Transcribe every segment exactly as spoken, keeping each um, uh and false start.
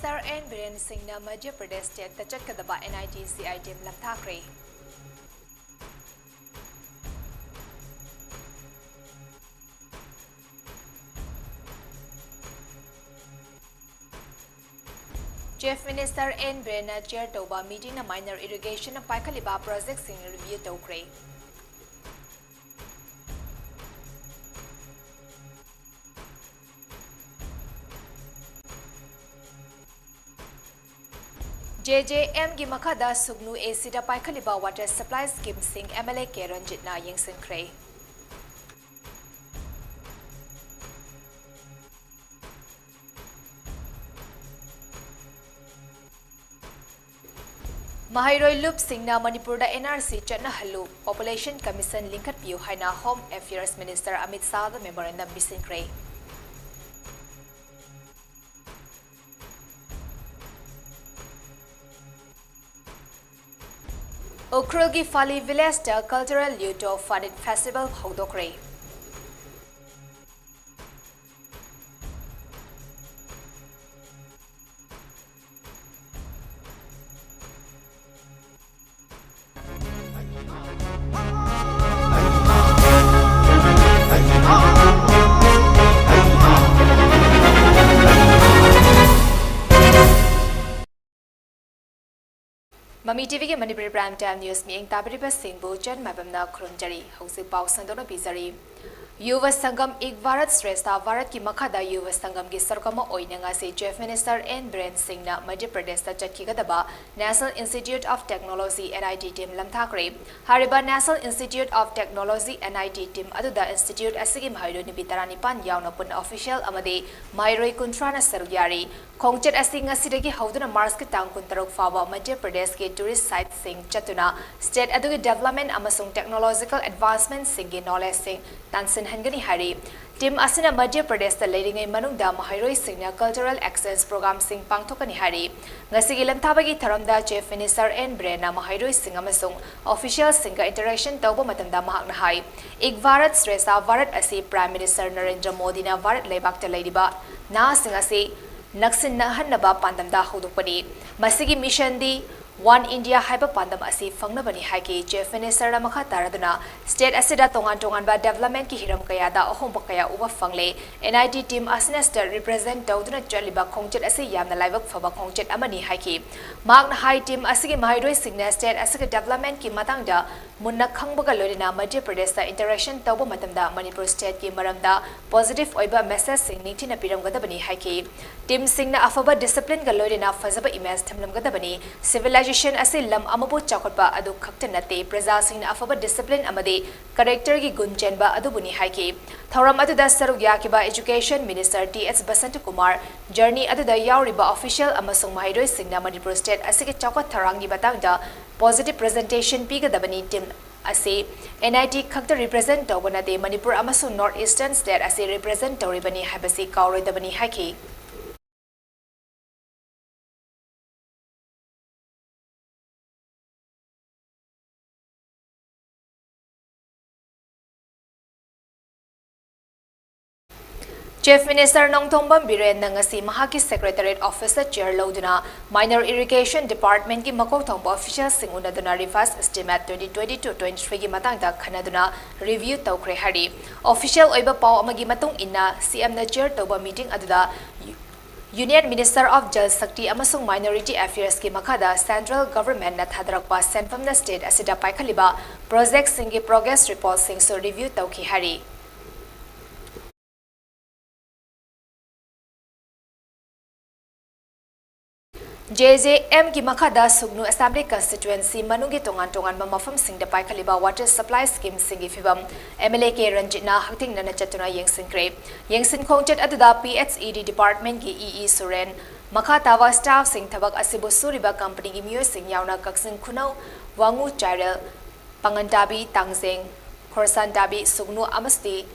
Sir and Biren ꯁꯤꯡꯅ ꯃꯙ꯭ꯌ ꯄ꯭ꯔꯗꯦꯁ ꯁ꯭ꯇꯦꯠꯇ ꯆꯠꯀꯗꯕ NITCI ꯇꯤꯝ ꯂꯝꯊꯥꯈ꯭ꯔꯦ꯫ ꯆꯤꯐ ꯃꯤꯅꯤꯁꯇꯔ ꯑꯦꯟ ꯕꯤꯔꯦꯟꯅ ꯆꯤꯌꯔ ꯇꯧꯕ ꯃꯤꯇꯤꯡꯅ ꯃꯥꯏꯅꯔ ꯏꯔꯤꯒꯦꯁꯟꯅ ꯄꯥꯏꯈꯠꯂꯤꯕ ꯄ꯭ꯔꯣꯖꯦꯛꯁꯤꯡ ꯔꯤꯚ꯭ꯌꯨ ꯇꯧꯈ꯭ꯔꯦ꯫ JJMꯒꯤ ꯃꯈꯥꯗ ꯁꯨꯒꯅꯨ ACꯗ ꯄꯥꯏꯈꯠꯂꯤꯕ ꯋꯥꯇꯔ ꯁꯄ꯭ꯂꯥꯏ ꯁ꯭ꯀꯤꯝꯁꯤꯡ MLA ꯀꯦ ꯔꯟꯖꯤꯠꯅ ꯌꯦꯡꯁꯤꯟꯈ꯭ꯔꯦ꯫ ꯃꯍꯩꯔꯣꯏ ꯂꯨꯞꯁꯤꯡꯅ ꯃꯅꯤꯄꯨꯔꯗ NRC ꯆꯠꯅꯍꯜꯂꯨ, Population Commission ꯂꯤꯡꯈꯠꯄꯤꯌꯨ ꯍꯥꯏꯅ Home Affairs Minister Amit ꯁꯥꯍꯗ memorandum ꯄꯤꯁꯤꯟꯈ꯭ꯔꯦ꯫ ꯎꯈ꯭ꯔꯨꯜꯒꯤ ꯐꯥꯂꯤ ꯚꯤꯂꯦꯖꯇ Cultural Youth of Fanit Festival ꯍꯧꯗꯣꯛꯈ꯭ꯔꯦ꯫ ꯃꯃꯤ TVꯒꯤ ꯃꯅꯤꯄꯨꯔꯤ Prime Time News ꯃꯤꯠꯌꯦꯡ ꯇꯥꯕꯤꯔꯤꯕꯁꯤꯡꯕꯨ ꯆꯟ ꯃꯥꯏꯕꯝꯅ ꯈꯨꯔꯨꯝꯖꯔꯤ꯫ ꯍꯧꯖꯤꯛ ꯄꯥꯎ ꯁꯟꯗꯣꯛꯅ ꯄꯤꯖꯔꯤ꯫ ꯌꯨꯕ ꯁꯪꯒꯝ ꯏꯛ ꯚꯥꯔꯠ ꯁ꯭ꯔꯦꯁꯊ ꯚꯥꯔꯠꯀꯤ ꯃꯈꯥꯗ ꯌꯨꯕ ꯁꯪꯒꯝꯒꯤ ꯁꯔꯨꯛ ꯑꯃ ꯑꯣꯏꯅ ꯉꯁꯤ Chief Minister ꯑꯦꯟ ꯕꯤꯔꯦꯟ ꯁꯤꯡꯅ ꯃꯙ꯭ꯌ ꯄ꯭ꯔꯗꯦꯁꯇ ꯆꯠꯈꯤꯒꯗꯕ National Institute of Technology, NIT, team ꯂꯝꯊꯥꯈ꯭ꯔꯦ꯫ ꯍꯥꯏꯔꯤꯕ National Institute of Technology, NIT, team ꯑꯗꯨꯗ ꯏꯟꯁꯇꯤꯇ꯭ꯌꯨꯠ ꯑꯁꯤꯒꯤ ꯃꯍꯩꯔꯣꯏ ꯅꯨꯄꯤ ꯇꯔꯥꯅꯤꯄꯥꯟ ꯌꯥꯎꯅ ꯄꯨꯟꯅ ꯑꯣꯐꯤꯁꯤꯌꯦꯜ ꯑꯃꯗꯤ ꯃꯍꯩꯔꯣꯏ ꯀꯨꯟꯊ꯭ꯔꯥꯅ ꯁꯔꯨꯛ ꯌꯥꯔꯤ꯫ ꯈꯣꯡꯆꯠ ꯑꯁꯤ ꯉꯁꯤꯗꯒꯤ ꯍꯧꯗꯨꯅ ꯃꯥꯔꯆꯀꯤ ꯇꯥꯡ ꯀꯨꯟꯇꯔꯨꯛ ꯐꯥꯎꯕ ꯃꯙ꯭ꯌ ꯄ꯭ꯔꯗꯦꯁꯀꯤ tourist siteꯁꯤꯡ ꯆꯠꯇꯨꯅ state ꯑꯗꯨꯒꯤ development ꯑꯃꯁꯨꯡ technological advancementꯁꯤꯡꯒꯤ knowledgeꯁꯤꯡ ꯇꯥꯟꯁꯤꯟꯍꯟꯒꯅꯤ ꯍꯥꯏꯔꯤ꯫ ꯇꯤꯝ ꯑꯁꯤꯅ ꯃꯙ꯭ꯌ ꯄ꯭ꯔꯗꯦꯁꯇ ꯂꯩꯔꯤꯉꯩ ꯃꯅꯨꯡꯗ ꯃꯍꯩꯔꯣꯏꯁꯤꯡꯅ cultural exchange programꯁꯤꯡ ꯄꯥꯡꯊꯣꯛꯀꯅꯤ ꯍꯥꯏꯔꯤ꯫ ꯉꯁꯤꯒꯤ ꯂꯝꯊꯥꯕꯒꯤ ꯊꯧꯔꯝꯗ Chief Minister ꯑꯦꯟ ꯕꯤꯔꯦꯟꯅ ꯃꯍꯩꯔꯣꯏꯁꯤꯡ ꯑꯃꯁꯨꯡ ꯑꯣꯐꯤꯁꯤꯌꯦꯜꯁꯤꯡꯒ interaction ꯇꯧꯕ ꯃꯇꯝꯗ ꯃꯍꯥꯛꯅ ꯍꯥꯏ, ꯏꯛ ꯚꯥꯔꯠ ꯁ꯭ꯔꯦꯁꯊ ꯚꯥꯔꯠ ꯑꯁꯤ Prime Minister ꯅꯔꯦꯟꯗ꯭ꯔ ꯃꯣꯗꯤꯅ ꯚꯥꯔꯠ ꯂꯩꯕꯥꯛꯇ ꯂꯩꯔꯤꯕ ꯅꯍꯥꯁꯤꯡ ꯑꯁꯤ ꯅꯛꯁꯤꯟꯅꯍꯟꯅꯕ ꯄꯥꯟꯗꯝꯗ ꯍꯧꯗꯣꯛꯄꯅꯤ꯫ ꯃꯁꯤꯒꯤ ꯃꯤꯁꯟꯗꯤ One India ꯍꯥꯏꯕ ꯄꯥꯟꯗꯝ ꯑꯁꯤ ꯐꯪꯅꯕꯅꯤ ꯍꯥꯏꯈꯤ꯫ Chief Minister ꯅ ꯃꯈꯥ ꯇꯥꯔꯗꯨꯅ state ꯑꯁꯤꯗ ꯇꯣꯉꯥꯟ ꯇꯣꯉꯥꯟꯕ development ꯀꯤ ꯍꯤꯔꯝ ꯀꯌꯥꯗ ꯑꯍꯣꯡꯕ ꯀꯌꯥ ꯎꯕ ꯐꯪꯂꯦ꯫ N I T team ꯑꯁꯤꯅ state represent ꯇꯧꯗꯨꯅ ꯆꯠꯂꯤꯕ ꯈꯣꯡꯆꯠ ꯑꯁꯤ ꯌꯥꯝꯅ ꯂꯥꯏꯕꯛ ꯐꯕ ꯈꯣꯡꯆꯠ ꯑꯃꯅꯤ ꯍꯥꯏꯈꯤ꯫ ꯃꯍꯥꯛꯅ ꯍꯥꯏ, team ꯑꯁꯤꯒꯤ ꯃꯍꯩꯔꯣꯏꯁꯤꯡꯅ state ꯑꯁꯤꯒꯤ development ꯀꯤ ꯃꯇꯥꯡꯗ ꯃꯨꯟꯅ ꯈꯪꯕꯒ ꯂꯣꯏꯅꯅ ꯃꯙ꯭ꯌ ꯄ꯭ꯔꯗꯦꯁꯇ interaction ꯇꯧꯕ ꯃꯇꯝꯗ ꯃꯅꯤꯄꯨꯔ state ꯀꯤ ꯃꯔꯝꯗ positive ꯑꯣꯏꯕ message ꯁꯤꯡ ꯅꯤꯡꯊꯤꯅ ꯄꯤꯔꯝꯒꯗꯕꯅꯤ ꯍꯥꯏꯈꯤ꯫ Team ꯁꯤꯡꯅ ꯑꯐꯕ discipline ꯒ ꯂꯣꯏꯅꯅ ꯐꯖꯕ image ꯊꯝꯂꯝꯒꯗꯕꯅꯤ꯫ Civilization ꯑꯁꯤ ꯂꯝ ꯑꯃꯕꯨ ꯆꯥꯎꯈꯠꯄ ꯑꯗꯨ ꯈꯛꯇ ꯅꯠꯇꯦ, ꯄ꯭ꯔꯖꯥꯁꯤꯡꯅ ꯑꯐꯕ discipline ꯑꯃꯗꯤ character ꯒꯤ ꯒꯨꯟ ꯆꯦꯟꯕ ꯑꯗꯨꯕꯨꯅꯤ ꯍꯥꯏꯈꯤ꯫ ꯊꯧꯔꯝ ꯑꯗꯨꯗ ꯁꯔꯨꯛ ꯌꯥꯈꯤꯕ Education Minister T H Basanta Kumar, journey ꯑꯗꯨꯗ ꯌꯥꯎꯔꯤꯕ official ꯑꯃꯁꯨꯡ ꯃꯍꯩꯔꯣꯏꯁꯤꯡꯅ ꯃꯅꯤꯄꯨꯔ state ꯑꯁꯤꯒꯤ ꯆꯥꯎꯈꯠ ꯊꯧꯔꯥꯡꯒꯤ ꯃꯇꯥꯡꯗ positive presentation ꯄꯤꯒꯗꯕꯅꯤ꯫ Team ꯑꯁꯤ N I T ꯈꯛꯇ represent ꯇꯧꯕ ꯅꯠꯇꯦ, ꯃꯅꯤꯄꯨꯔ ꯑꯃꯁꯨꯡ North Eastern state ꯑꯁꯤ represent ꯇꯧꯔꯤꯕꯅꯤ ꯍꯥꯏꯕꯁꯤ ꯀꯥꯎꯔꯣꯏꯗꯕꯅꯤ ꯍꯥꯏꯈꯤ꯫ Chief Minister ꯅꯣꯡꯊꯣꯝꯕꯝ ꯕꯤꯔꯦꯟꯅ ꯉꯁꯤ ꯃꯍꯥꯛꯀꯤ Secretariat Office ꯇ chair ꯂꯧꯗꯨꯅ Minor Irrigation Department ꯀꯤ ꯃꯀꯣꯛ ꯊꯣꯡꯕ official ꯁꯤꯡ ꯎꯅꯗꯨꯅ revised estimate twenty twenty-two twenty-three ꯒꯤ ꯃꯇꯥꯡꯗ ꯈꯟꯅꯗꯨꯅ review ꯇꯧꯈ꯭ꯔꯦ ꯍꯥꯏꯔꯤ꯫ Official ꯑꯣꯏꯕ ꯄꯥꯎ ꯑꯃꯒꯤ ꯃꯇꯨꯡ ꯏꯟꯅ, C M ꯅ chair ꯇꯧꯕ meeting ꯑꯗꯨꯗ Union Minister of Jal Shakti ꯑꯃꯁꯨꯡ Minority Affairs ꯀꯤ ꯃꯈꯥꯗ Central Government ꯅ ꯊꯥꯗꯔꯛꯄ ꯁꯦꯟꯐꯝꯅ state ꯑꯁꯤꯗ ꯄꯥꯏꯈꯠꯂꯤꯕ project ꯁꯤꯡꯒꯤ progress report ꯁꯤꯡꯁꯨ review ꯇꯧꯈꯤ ꯍꯥꯏꯔꯤ꯫ J J M ꯒꯤ ꯃꯈꯥꯗ ꯁꯨꯒꯅꯨ Assembly Constituency ꯃꯅꯨꯡꯒꯤ ꯇꯣꯉꯥꯟ ꯇꯣꯉꯥꯟꯕ ꯃꯐꯝꯁꯤꯡꯗ ꯄꯥꯏꯈꯠꯂꯤꯕ water supply scheme ꯁꯤꯡꯒꯤ ꯐꯤꯚꯝ M L A ꯀꯦ ꯔꯟꯖꯤꯠꯅ ꯍꯛꯊꯦꯡꯅꯅ ꯆꯠꯇꯨꯅ ꯌꯦꯡꯁꯤꯟꯈ꯭ꯔꯦ꯫ ꯌꯦꯡꯁꯤꯟ ꯈꯣꯡꯆꯠ ꯑꯗꯨꯗ P H E D department ꯀꯤ E E ꯁꯨꯔꯦꯟ, ꯃꯈꯥ ꯇꯥꯕ staff ꯁꯤꯡ, ꯊꯕꯛ ꯑꯁꯤꯕꯨ ꯁꯨꯔꯤꯕ company ꯒꯤ ꯃꯤꯑꯣꯏꯁꯤꯡ ꯌꯥꯎꯅ ꯀꯛꯆꯤꯡ ꯈꯨꯅꯧ, ꯋꯥꯉꯨ, ꯆꯥꯏꯔꯦꯜ, ꯄꯥꯉꯟꯇꯥꯕꯤ, ꯇꯥꯡꯖꯦꯡ, ꯈꯣꯔꯁꯥꯟꯇꯥꯕꯤ, ꯁꯨꯒꯅꯨ ꯑꯃꯁꯨꯡ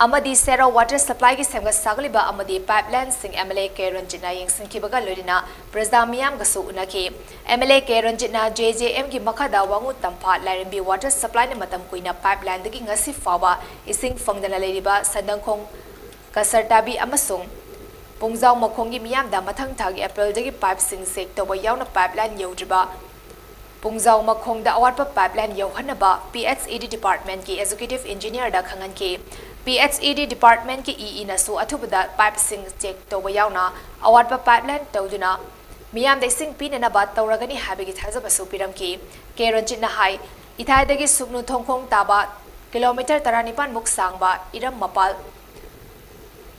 ꯑꯃꯗꯤ ꯁꯦꯔꯧ water supply ꯒꯤ ꯁꯦꯝꯒꯠ ꯁꯥꯒꯠꯂꯤꯕ ꯑꯃꯗꯤ pipeline ꯁꯤꯡ M L A ꯀꯦ ꯔꯟꯖꯤꯠꯅ ꯌꯦꯡꯁꯤꯟꯈꯤꯕꯒ ꯂꯣꯏꯅꯅ ꯄ꯭ꯔꯖꯥ ꯃꯤꯌꯥꯝꯒꯁꯨ ꯎꯅꯈꯤ꯫ M L A K ꯔꯟꯖꯤꯠꯅ J J M ꯒꯤ ꯃꯈꯥꯗ ꯋꯥꯉꯨ ꯇꯝꯐꯥ ꯂꯥꯏꯔꯦꯝꯕꯤ water supply ꯅ ꯃꯇꯝ ꯀꯨꯏꯅ pipeline ꯗꯒꯤ ꯉꯁꯤ ꯐꯥꯎꯕ ꯏꯁꯤꯡ ꯐꯪꯗꯅ ꯂꯩꯔꯤꯕ ꯁꯟꯗꯪꯈꯣꯡ, ꯀꯁꯔꯇꯥꯕꯤ ꯑꯃꯁꯨꯡ ꯄꯨꯡꯖꯥꯎ ꯃꯈꯣꯡꯒꯤ ꯃꯤꯌꯥꯝꯗ ꯃꯊꯪ ꯊꯥꯒꯤ ꯑꯦꯄ꯭ꯔꯤꯜꯗꯒꯤ ꯄꯥꯏꯞꯁꯤꯡ ꯆꯦꯛ ꯇꯧꯕ ꯌꯥꯎꯅ ꯄꯥꯏꯞꯂꯥꯏꯟ ꯌꯧꯗ꯭ꯔꯤꯕ ꯄꯨꯡꯖꯥꯎ ꯃꯈꯣꯡꯗ ꯑꯋꯥꯠꯄ ꯄꯥꯏꯞꯂꯥꯏꯟ ꯌꯧꯍꯟꯅꯕ ꯄꯤ ꯑꯩꯆ ꯏ ꯗꯤ ꯗꯤꯄꯥꯔꯠꯃꯦꯟꯠꯀꯤ ꯑꯦꯛꯖꯤꯀ꯭ꯌꯨꯇꯤꯚ ꯏꯟꯖꯤꯅꯤꯌꯔꯗ ꯈꯪꯍꯟꯈꯤ꯫ ꯄꯤ ꯑꯩꯆ ꯏ ꯗꯤ ꯗꯤꯄꯥꯔꯠꯃꯦꯟꯠꯀꯤ ꯏ ꯏꯅꯁꯨ ꯑꯊꯨꯕꯗ ꯄꯥꯏꯞꯁꯤꯡ ꯆꯦꯛ ꯇꯧꯕ ꯌꯥꯎꯅ ꯑꯋꯥꯠꯄ ꯄꯥꯏꯞꯂꯥꯏꯟ ꯇꯧꯗꯨꯅ ꯃꯤꯌꯥꯝꯗ ꯏꯁꯤꯡ ꯄꯤꯅꯅꯕ ꯇꯧꯔꯒꯅꯤ ꯍꯥꯏꯕꯒꯤ ꯊꯥꯖꯕꯁꯨ ꯄꯤꯔꯝꯈꯤ꯫ ꯀꯦ ꯔꯟꯖꯤꯠꯅ ꯍꯥꯏ, ꯏꯊꯥꯏꯗꯒꯤ ꯁꯨꯞꯅꯨ ꯊꯣꯡꯈꯣꯡ ꯇꯥꯕ ꯀꯤꯂꯣꯃꯤꯇꯔ ꯇꯔꯥꯅꯤꯄꯥꯟ ꯃꯨꯛ ꯁꯥꯡꯕ ꯏꯔꯝ ꯃꯄꯥꯜ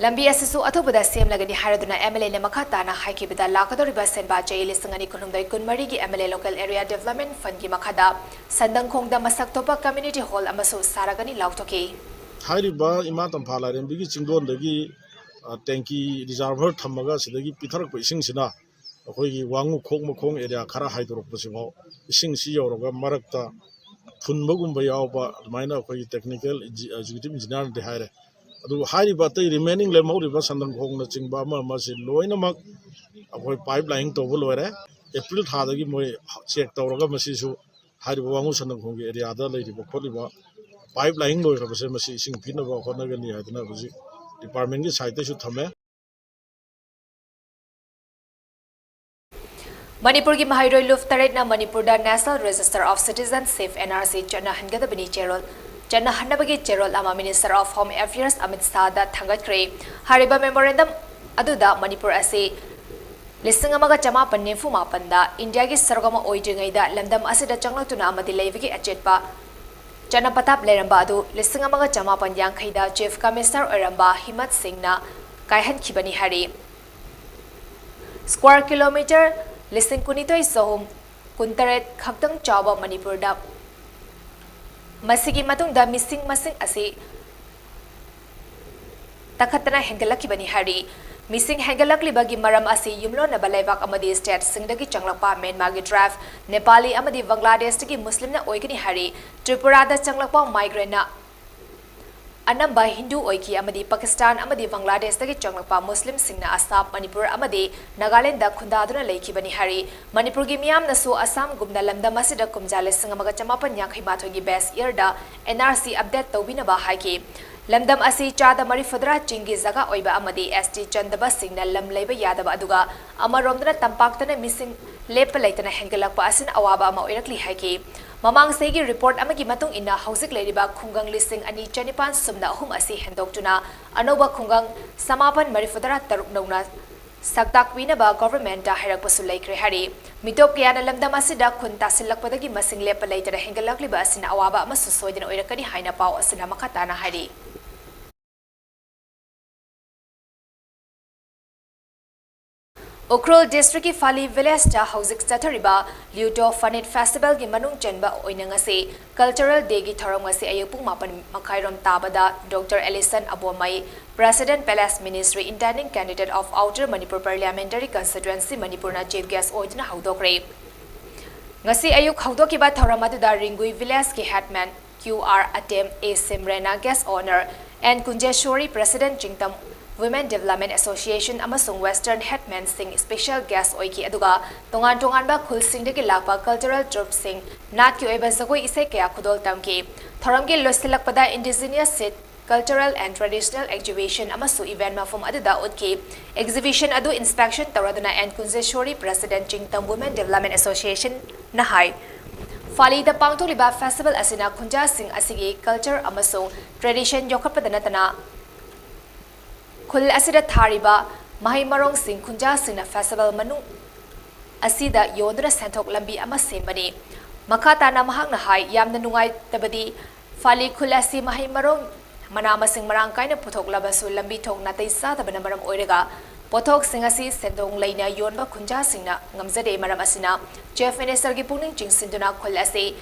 ꯂꯝꯕꯤ ꯑꯁꯤꯁꯨ ꯑꯊꯨꯕꯗ ꯁꯦꯝꯂꯒꯅꯤ ꯍꯥꯏꯔꯗꯨꯅ ꯑꯦꯝ ꯑꯦꯜ ꯑꯦꯅ ꯃꯈꯥ ꯇꯥꯅ ꯍꯥꯏꯈꯤꯕꯗ, ꯂꯥꯛꯀꯗꯧꯔꯤꯕ ꯁꯦꯟꯕꯥ ꯆꯍꯤ ꯂꯤꯁꯤꯡ ꯑꯅꯤ ꯀꯨꯟꯍꯨꯝꯗꯣꯏ ꯀꯨꯟꯃꯔꯤꯒꯤ M L A local area development ꯐꯟꯗꯀꯤ ꯃꯈꯥꯗ ꯁꯟꯗꯪꯈꯣꯡꯗ ꯃꯁꯛ ꯊꯣꯛꯄ ꯀꯝꯃ꯭ꯌꯨꯅꯤꯇꯤ ꯍꯣꯜ ꯑꯃꯁꯨ ꯁꯥꯔꯒꯅꯤ ꯂꯥꯎꯊꯣꯛꯈꯤ꯫ ꯍꯥꯏꯔꯤꯕ ꯏꯃꯥ ꯇꯝꯐꯥ ꯂꯥꯏꯔꯦꯝꯕꯤꯒꯤ ꯆꯤꯡꯗꯣꯟꯗꯒꯤ, ꯑ, ꯇꯦꯡꯀꯤ ꯔꯤꯖꯥꯔꯚꯔ ꯊꯝꯃꯒ ꯁꯤꯗꯒꯤ ꯄꯤꯊꯔꯛꯄ ꯏꯁꯤꯡꯁꯤꯅ ꯑꯩꯈꯣꯏꯒꯤ ꯋꯥꯉꯨ ꯈꯣꯡ ꯃꯈꯣꯡ ꯑꯦꯔꯤꯌꯥ ꯈꯔ ꯍꯥꯏꯗꯣꯔꯛꯄꯁꯤꯐꯥꯎ ꯏꯁꯤꯡꯁꯤ ꯌꯧꯔꯒ ꯃꯔꯛꯇ ꯐꯨꯟꯕꯒꯨꯝꯕ ꯌꯥꯎꯕ, ꯑꯗꯨꯃꯥꯏꯅ ꯑꯩꯈꯣꯏꯒꯤ ꯇꯦꯛꯅꯤꯀꯦꯜ ꯏꯟꯖꯤ-, ꯑꯦꯛꯖꯤꯀ꯭ꯌꯨꯇꯤꯚ ꯏꯟꯖꯤꯅꯤꯌꯥꯔꯅꯗꯤ ꯍꯥꯏꯔꯦ꯫ ꯑꯗꯨꯕꯨ ꯍꯥꯏꯔꯤꯕ ꯑꯇꯩ ꯔꯤꯃꯦꯅꯤꯡ ꯂꯦꯝꯍꯧꯔꯤꯕ ꯁꯟꯗꯪꯈꯣꯡꯅꯆꯤꯡꯕ ꯑꯃ ꯑꯃꯁꯤ ꯂꯣꯏꯅꯃꯛ ꯑꯩꯈꯣꯏ ꯄꯥꯏꯞ ꯂꯥꯏꯅꯤꯡ ꯇꯧꯕ ꯂꯣꯏꯔꯦ꯫ ꯑꯦꯄ꯭ꯔꯤꯜ ꯊꯥꯗꯒꯤ ꯃꯣꯏ ꯆꯦꯛ ꯇꯧꯔꯒ ꯃꯁꯤꯁꯨ ꯍꯥꯏꯔꯤꯕ ꯋꯥꯉꯨ ꯁꯟꯗꯪꯈꯣꯡꯒꯤ ꯑꯦꯔꯤꯌꯥꯗ ꯂꯩꯔꯤꯕ ꯈꯣꯠꯂꯤꯕ ꯄꯥꯏꯞ ꯂꯥꯏꯅꯤꯡ ꯂꯣꯏꯈ꯭ꯔꯕꯁꯦ ꯃꯁꯤ ꯏꯁꯤꯡ ꯄꯤꯅꯕ ꯍꯣꯠꯅꯒꯅꯤ ꯍꯥꯏꯗꯅ ꯍꯧꯖꯤꯛ ꯗꯤꯄꯥꯔꯠꯃꯦꯟꯒꯤ ꯁꯥꯏꯠꯇꯩꯁꯨ ꯊꯝꯃꯦ꯫ ꯃꯅꯤꯄꯨꯔꯒꯤ ꯃꯍꯩꯔꯣꯏ ꯂꯨꯞ ꯇꯔꯦꯠꯅ ꯃꯅꯤꯄꯨꯔꯗ National Register of Citizenship, N R C, ꯆꯠꯅꯍꯟꯒꯗꯕꯅꯤ ꯆꯦꯔꯣꯜ, ꯆꯠꯅꯍꯟꯅꯕꯒꯤ ꯆꯦꯔꯣꯜ ꯑꯃ Minister of Home Affairs Amit ꯁꯥꯍꯗ ꯊꯥꯡꯒꯠꯈ꯭ꯔꯦ꯫ ꯍꯥꯏꯔꯤꯕ memorandum ꯑꯗꯨꯗ ꯃꯅꯤꯄꯨꯔ ꯑꯁꯤ ꯂꯤꯁꯤꯡ ꯑꯃꯒ ꯆꯃꯥꯄꯟ ꯅꯤꯐꯨ ꯃꯥꯄꯟꯗ ꯏꯟꯗꯤꯌꯥꯒꯤ ꯁꯔꯨꯛ ꯑꯃ ꯑꯣꯏꯗ꯭ꯔꯤꯉꯩꯗ ꯂꯝꯗꯝ ꯑꯁꯤꯗ ꯆꯪꯂꯛꯇꯨꯅ ꯑꯃꯗꯤ ꯂꯩꯕꯒꯤ ꯑꯆꯦꯠꯄ ꯆꯠꯅ ꯄꯊꯥꯞ ꯂꯩꯔꯝꯕ ꯑꯗꯨ ꯂꯤꯁꯤꯡ ꯑꯃꯒ ꯆꯃꯥꯄꯟ ꯌꯥꯡꯈꯩꯗ Chief Commissioner ꯑꯣꯏꯔꯝꯕ ꯍꯤꯃꯠ ꯁꯤꯡꯅ ꯀꯥꯏꯍꯟꯈꯤꯕꯅꯤ ꯍꯥꯏꯔꯤ꯫ Square kilometre ꯂꯤꯁꯤꯡ ꯀꯨꯟꯅꯤꯊꯣꯏ ꯆꯍꯨꯝ ꯀꯨꯟꯇꯔꯦꯠ ꯈꯛꯇꯪ ꯆꯥꯎꯕ ꯃꯅꯤꯄꯨꯔꯗ ꯃꯁꯤꯒꯤ ꯃꯇꯨꯡꯗ ꯃꯤꯁꯤꯡ ꯃꯁꯤꯡ ꯑꯁꯤ ꯇꯥꯈꯠꯇꯅ ꯍꯦꯟꯒꯠꯂꯛꯈꯤꯕꯅꯤ ꯍꯥꯏꯔꯤ꯫ ꯃꯤꯁꯤꯡ ꯍꯦꯟꯒꯠꯂꯛꯂꯤꯕꯒꯤ ꯃꯔꯝ ꯑꯁꯤ ꯌꯨꯝꯂꯣꯟꯅꯕ ꯂꯩꯕꯥꯛ ꯑꯃꯗꯤ ꯁ꯭ꯇꯦꯠꯁꯤꯡꯗꯒꯤ ꯆꯪꯂꯛꯄ ꯃ꯭ꯌꯥꯟꯃꯥꯔꯒꯤ ꯇ꯭ꯔꯥꯏꯕ, ꯅꯦꯄꯥꯂꯤ ꯑꯃꯗꯤ ꯕꯪꯒ꯭ꯂꯥꯗꯦꯁꯇꯒꯤ ꯃꯨꯁꯂꯤꯝꯅ ꯑꯣꯏꯒꯅꯤ ꯍꯥꯏꯔꯤ꯫ ꯇ꯭ꯔꯤꯄꯨꯔꯥꯗ ꯆꯪꯂꯛꯄ ꯃꯥꯏꯒ꯭ꯔꯦꯟꯅ ꯑꯅꯝꯕ ꯍꯤꯟꯗꯨ ꯑꯣꯏꯈꯤ ꯑꯃꯗꯤ ꯄꯥꯀꯤꯁꯇꯥꯟ ꯑꯃꯗꯤ ꯕꯪꯒ꯭ꯂꯥꯗꯦꯁꯇꯒꯤ ꯆꯪꯂꯛꯄ ꯃꯨꯁꯂꯤꯝꯁꯤꯡꯅ ꯑꯁꯥꯝ, ꯃꯅꯤꯄꯨꯔ ꯑꯃꯗꯤ ꯅꯥꯒꯥꯂꯦꯟꯗ ꯈꯨꯟꯗꯥꯗꯨꯅ ꯂꯩꯈꯤꯕꯅꯤ ꯍꯥꯏꯔꯤ꯫ ꯃꯅꯤꯄꯨꯔꯒꯤ ꯃꯤꯌꯥꯝꯅꯁꯨ ꯑꯁꯥꯝꯒꯨꯝꯅ ꯂꯝꯗꯝ ꯑꯁꯤꯗ ꯀꯨꯝꯖꯥ ꯂꯤꯁꯤꯡ ꯑꯃꯒ ꯆꯃꯥꯄꯟ ꯌꯥꯡꯈꯩ ꯃꯥꯊꯣꯏꯒꯤ base yearꯗ N R C update ꯇꯧꯕꯤꯅꯕ ꯍꯥꯏꯈꯤ꯫ ꯂꯝꯗꯝ ꯑꯁꯤ ꯆꯥꯗ ꯃꯔꯤꯐꯨꯇꯔꯥ ꯆꯤꯡꯒꯤ ꯖꯒꯥ ꯑꯣꯏꯕ ꯑꯃꯗꯤ S T ꯆꯟꯗꯕꯁꯤꯡꯅ ꯂꯝ ꯂꯩꯕ ꯌꯥꯗꯕ, ꯑꯗꯨꯒ ꯑꯃꯔꯣꯝꯗꯅ ꯇꯝꯄꯥꯛꯇꯅ ꯃꯤꯁꯤꯡ ꯂꯦꯞꯄ ꯂꯩꯇꯅ ꯍꯦꯟꯒꯠꯂꯛꯄ ꯑꯁꯤꯅ ꯑꯋꯥꯕ ꯑꯃ ꯑꯣꯏꯔꯛꯂꯤ ꯍꯥꯏꯈꯤ꯫ ꯃꯃꯥꯡ ꯆꯍꯤꯒꯤ report ꯑꯃꯒꯤ ꯃꯇꯨꯡ ꯏꯟꯅ, ꯍꯧꯖꯤꯛ ꯂꯩꯔꯤꯕ ꯈꯨꯡꯒꯪ ꯂꯤꯁꯤꯡ ꯑꯅꯤ ꯆꯅꯤꯄꯥꯟ ꯁꯨꯞꯅ ꯑꯍꯨꯝ ꯑꯁꯤ ꯍꯦꯟꯗꯣꯛꯇꯨꯅ ꯑꯅꯧꯕ ꯈꯨꯡꯒꯪ ꯆꯃꯥꯄꯟ ꯃꯔꯤꯐꯨꯇꯔꯥ ꯇꯔꯨꯛ ꯅꯧꯅ ꯁꯛꯇꯥꯛꯄꯤꯅꯕ governmentꯇ ꯍꯥꯏꯔꯛꯄꯁꯨ ꯂꯩꯈ꯭ꯔꯦ ꯍꯥꯏꯔꯤ꯫ ꯃꯤꯇꯣꯞ ꯀꯌꯥꯅ ꯂꯝꯗꯝ ꯑꯁꯤꯗ ꯈꯨꯟ ꯇꯥꯁꯤꯜꯂꯛꯄꯗꯒꯤ ꯃꯁꯤꯡ ꯂꯦꯞꯄ ꯂꯩꯇꯅ ꯍꯦꯟꯒꯠꯂꯛꯂꯤꯕ ꯑꯁꯤꯅ ꯑꯋꯥꯕ ꯑꯃꯁꯨ ꯁꯣꯏꯗꯅ ꯑꯣꯏꯔꯛꯀꯅꯤ ꯍꯥꯏꯅ ꯄꯥꯎ ꯑꯁꯤꯅ ꯃꯈꯥ ꯇꯥꯅ ꯍꯥꯏꯔꯤ꯫ ꯎꯈ꯭ꯔꯨꯜ districtꯀꯤ ꯐꯥꯂꯤ villageꯇ ꯍꯧꯖꯤꯛ ꯆꯠꯊꯔꯤꯕ Liudo Fanit festivalꯒꯤ ꯃꯅꯨꯡ ꯆꯟꯕ ꯑꯣꯏꯅ ꯉꯁꯤ Cultural Dayꯒꯤ ꯊꯧꯔꯝ ꯉꯁꯤ ꯑꯌꯨꯛ ꯄꯨꯡ ꯃꯥꯄꯟ ꯃꯈꯥꯏꯔꯣꯝ ꯇꯥꯕꯗ Doctor Alison Abomey, President Palace Ministry, intending candidate of Outer Manipur Parliamentary Constituency, ꯃꯅꯤꯄꯨꯔꯅ chief guest ꯑꯣꯏꯗꯨꯅ ꯍꯧꯗꯣꯛꯈ꯭ꯔꯦ꯫ ꯉꯁꯤ ꯑꯌꯨꯛ ꯍꯧꯗꯣꯛꯈꯤꯕ ꯊꯧꯔꯝ ꯑꯗꯨꯗ ꯔꯤꯡꯒꯨꯏ villageꯀꯤ headman Q R Atem, A Simrena guest honour, N Kunjeswari, President, Chingtam Women Development Association, ꯑꯃꯁꯨꯡ Western headmanꯁꯤꯡ special guest ꯑꯣꯏꯈꯤ, ꯑꯗꯨꯒ ꯇꯣꯉꯥꯟ ꯇꯣꯉꯥꯟꯕ ꯈꯨꯜꯁꯤꯡꯗꯒꯤ ꯂꯥꯛꯄ cultural troupeꯁꯤꯡ ꯅꯥꯠꯀꯤ ꯑꯣꯏꯕ ꯖꯒꯣꯏ ꯏꯁꯩ ꯀꯌꯥ ꯈꯨꯗꯣꯜ ꯇꯝꯈꯤ꯫ ꯊꯧꯔꯝꯒꯤ ꯂꯣꯏꯁꯤꯜꯂꯛꯄꯗ indigenous seed, cultural and traditional exhibition ꯑꯃꯁꯨ event ꯃꯐꯝ ꯑꯗꯨꯗ ꯎꯠꯈꯤ꯫ Exhibition ꯑꯗꯨ inspection ꯇꯧꯔꯗꯨꯅ N Kunjeswari, President, Chingtam Women Development Associationꯅ ꯍꯥꯏ, ꯐꯥꯂꯤꯗ ꯄꯥꯡꯊꯣꯛꯂꯤꯕ festival ꯑꯁꯤꯅ ꯈꯨꯟꯖꯥꯁꯤꯡ ꯑꯁꯤꯒꯤ culture ꯑꯃꯁꯨꯡ tradition ꯌꯣꯛꯈꯠꯄꯗ ꯅꯠꯇꯅ ꯈꯨꯜ ꯑꯁꯤꯗ ꯊꯥꯔꯤꯕ ꯃꯍꯩ ꯃꯔꯣꯡꯁꯤꯡ ꯈꯨꯟꯖꯥꯁꯤꯡꯅ festival ꯃꯅꯨꯡ ꯑꯁꯤꯗ ꯌꯣꯟꯗꯨꯅ ꯁꯦꯟꯊꯣꯛ ꯂꯝꯕꯤ ꯑꯃ ꯁꯦꯝꯕꯅꯤ꯫ ꯃꯈꯥ ꯇꯥꯅ ꯃꯍꯥꯛꯅ ꯍꯥꯏ, ꯌꯥꯝꯅ ꯅꯨꯡꯉꯥꯏꯇꯕꯗꯤ ꯐꯥꯂꯤ ꯈꯨꯜ ꯑꯁꯤ ꯃꯍꯩ ꯃꯔꯣꯡ, ꯃꯅꯥ ꯃꯁꯤꯡ ꯃꯔꯥꯡ ꯀꯥꯏꯅ ꯄꯨꯊꯣꯛꯂꯕꯁꯨ ꯂꯝꯕꯤ ꯊꯣꯡ ꯅꯥꯇꯩ ꯆꯥꯗꯕꯅ ꯃꯔꯝ ꯑꯣꯏꯔꯒ ꯄꯣꯠꯊꯣꯛꯁꯤꯡ ꯑꯁꯤ ꯁꯦꯟꯗꯣꯡ ꯂꯩꯅ ꯌꯣꯟꯕ ꯈꯨꯟꯖꯥꯁꯤꯡꯅ ꯉꯝꯖꯗꯦ꯫ ꯃꯔꯝ ꯑꯁꯤꯅ Chief Ministerꯒꯤ ꯄꯨꯛꯅꯤꯡ ꯆꯤꯡꯁꯤꯟꯗꯨꯅ ꯈꯨꯜ ꯑꯁꯤ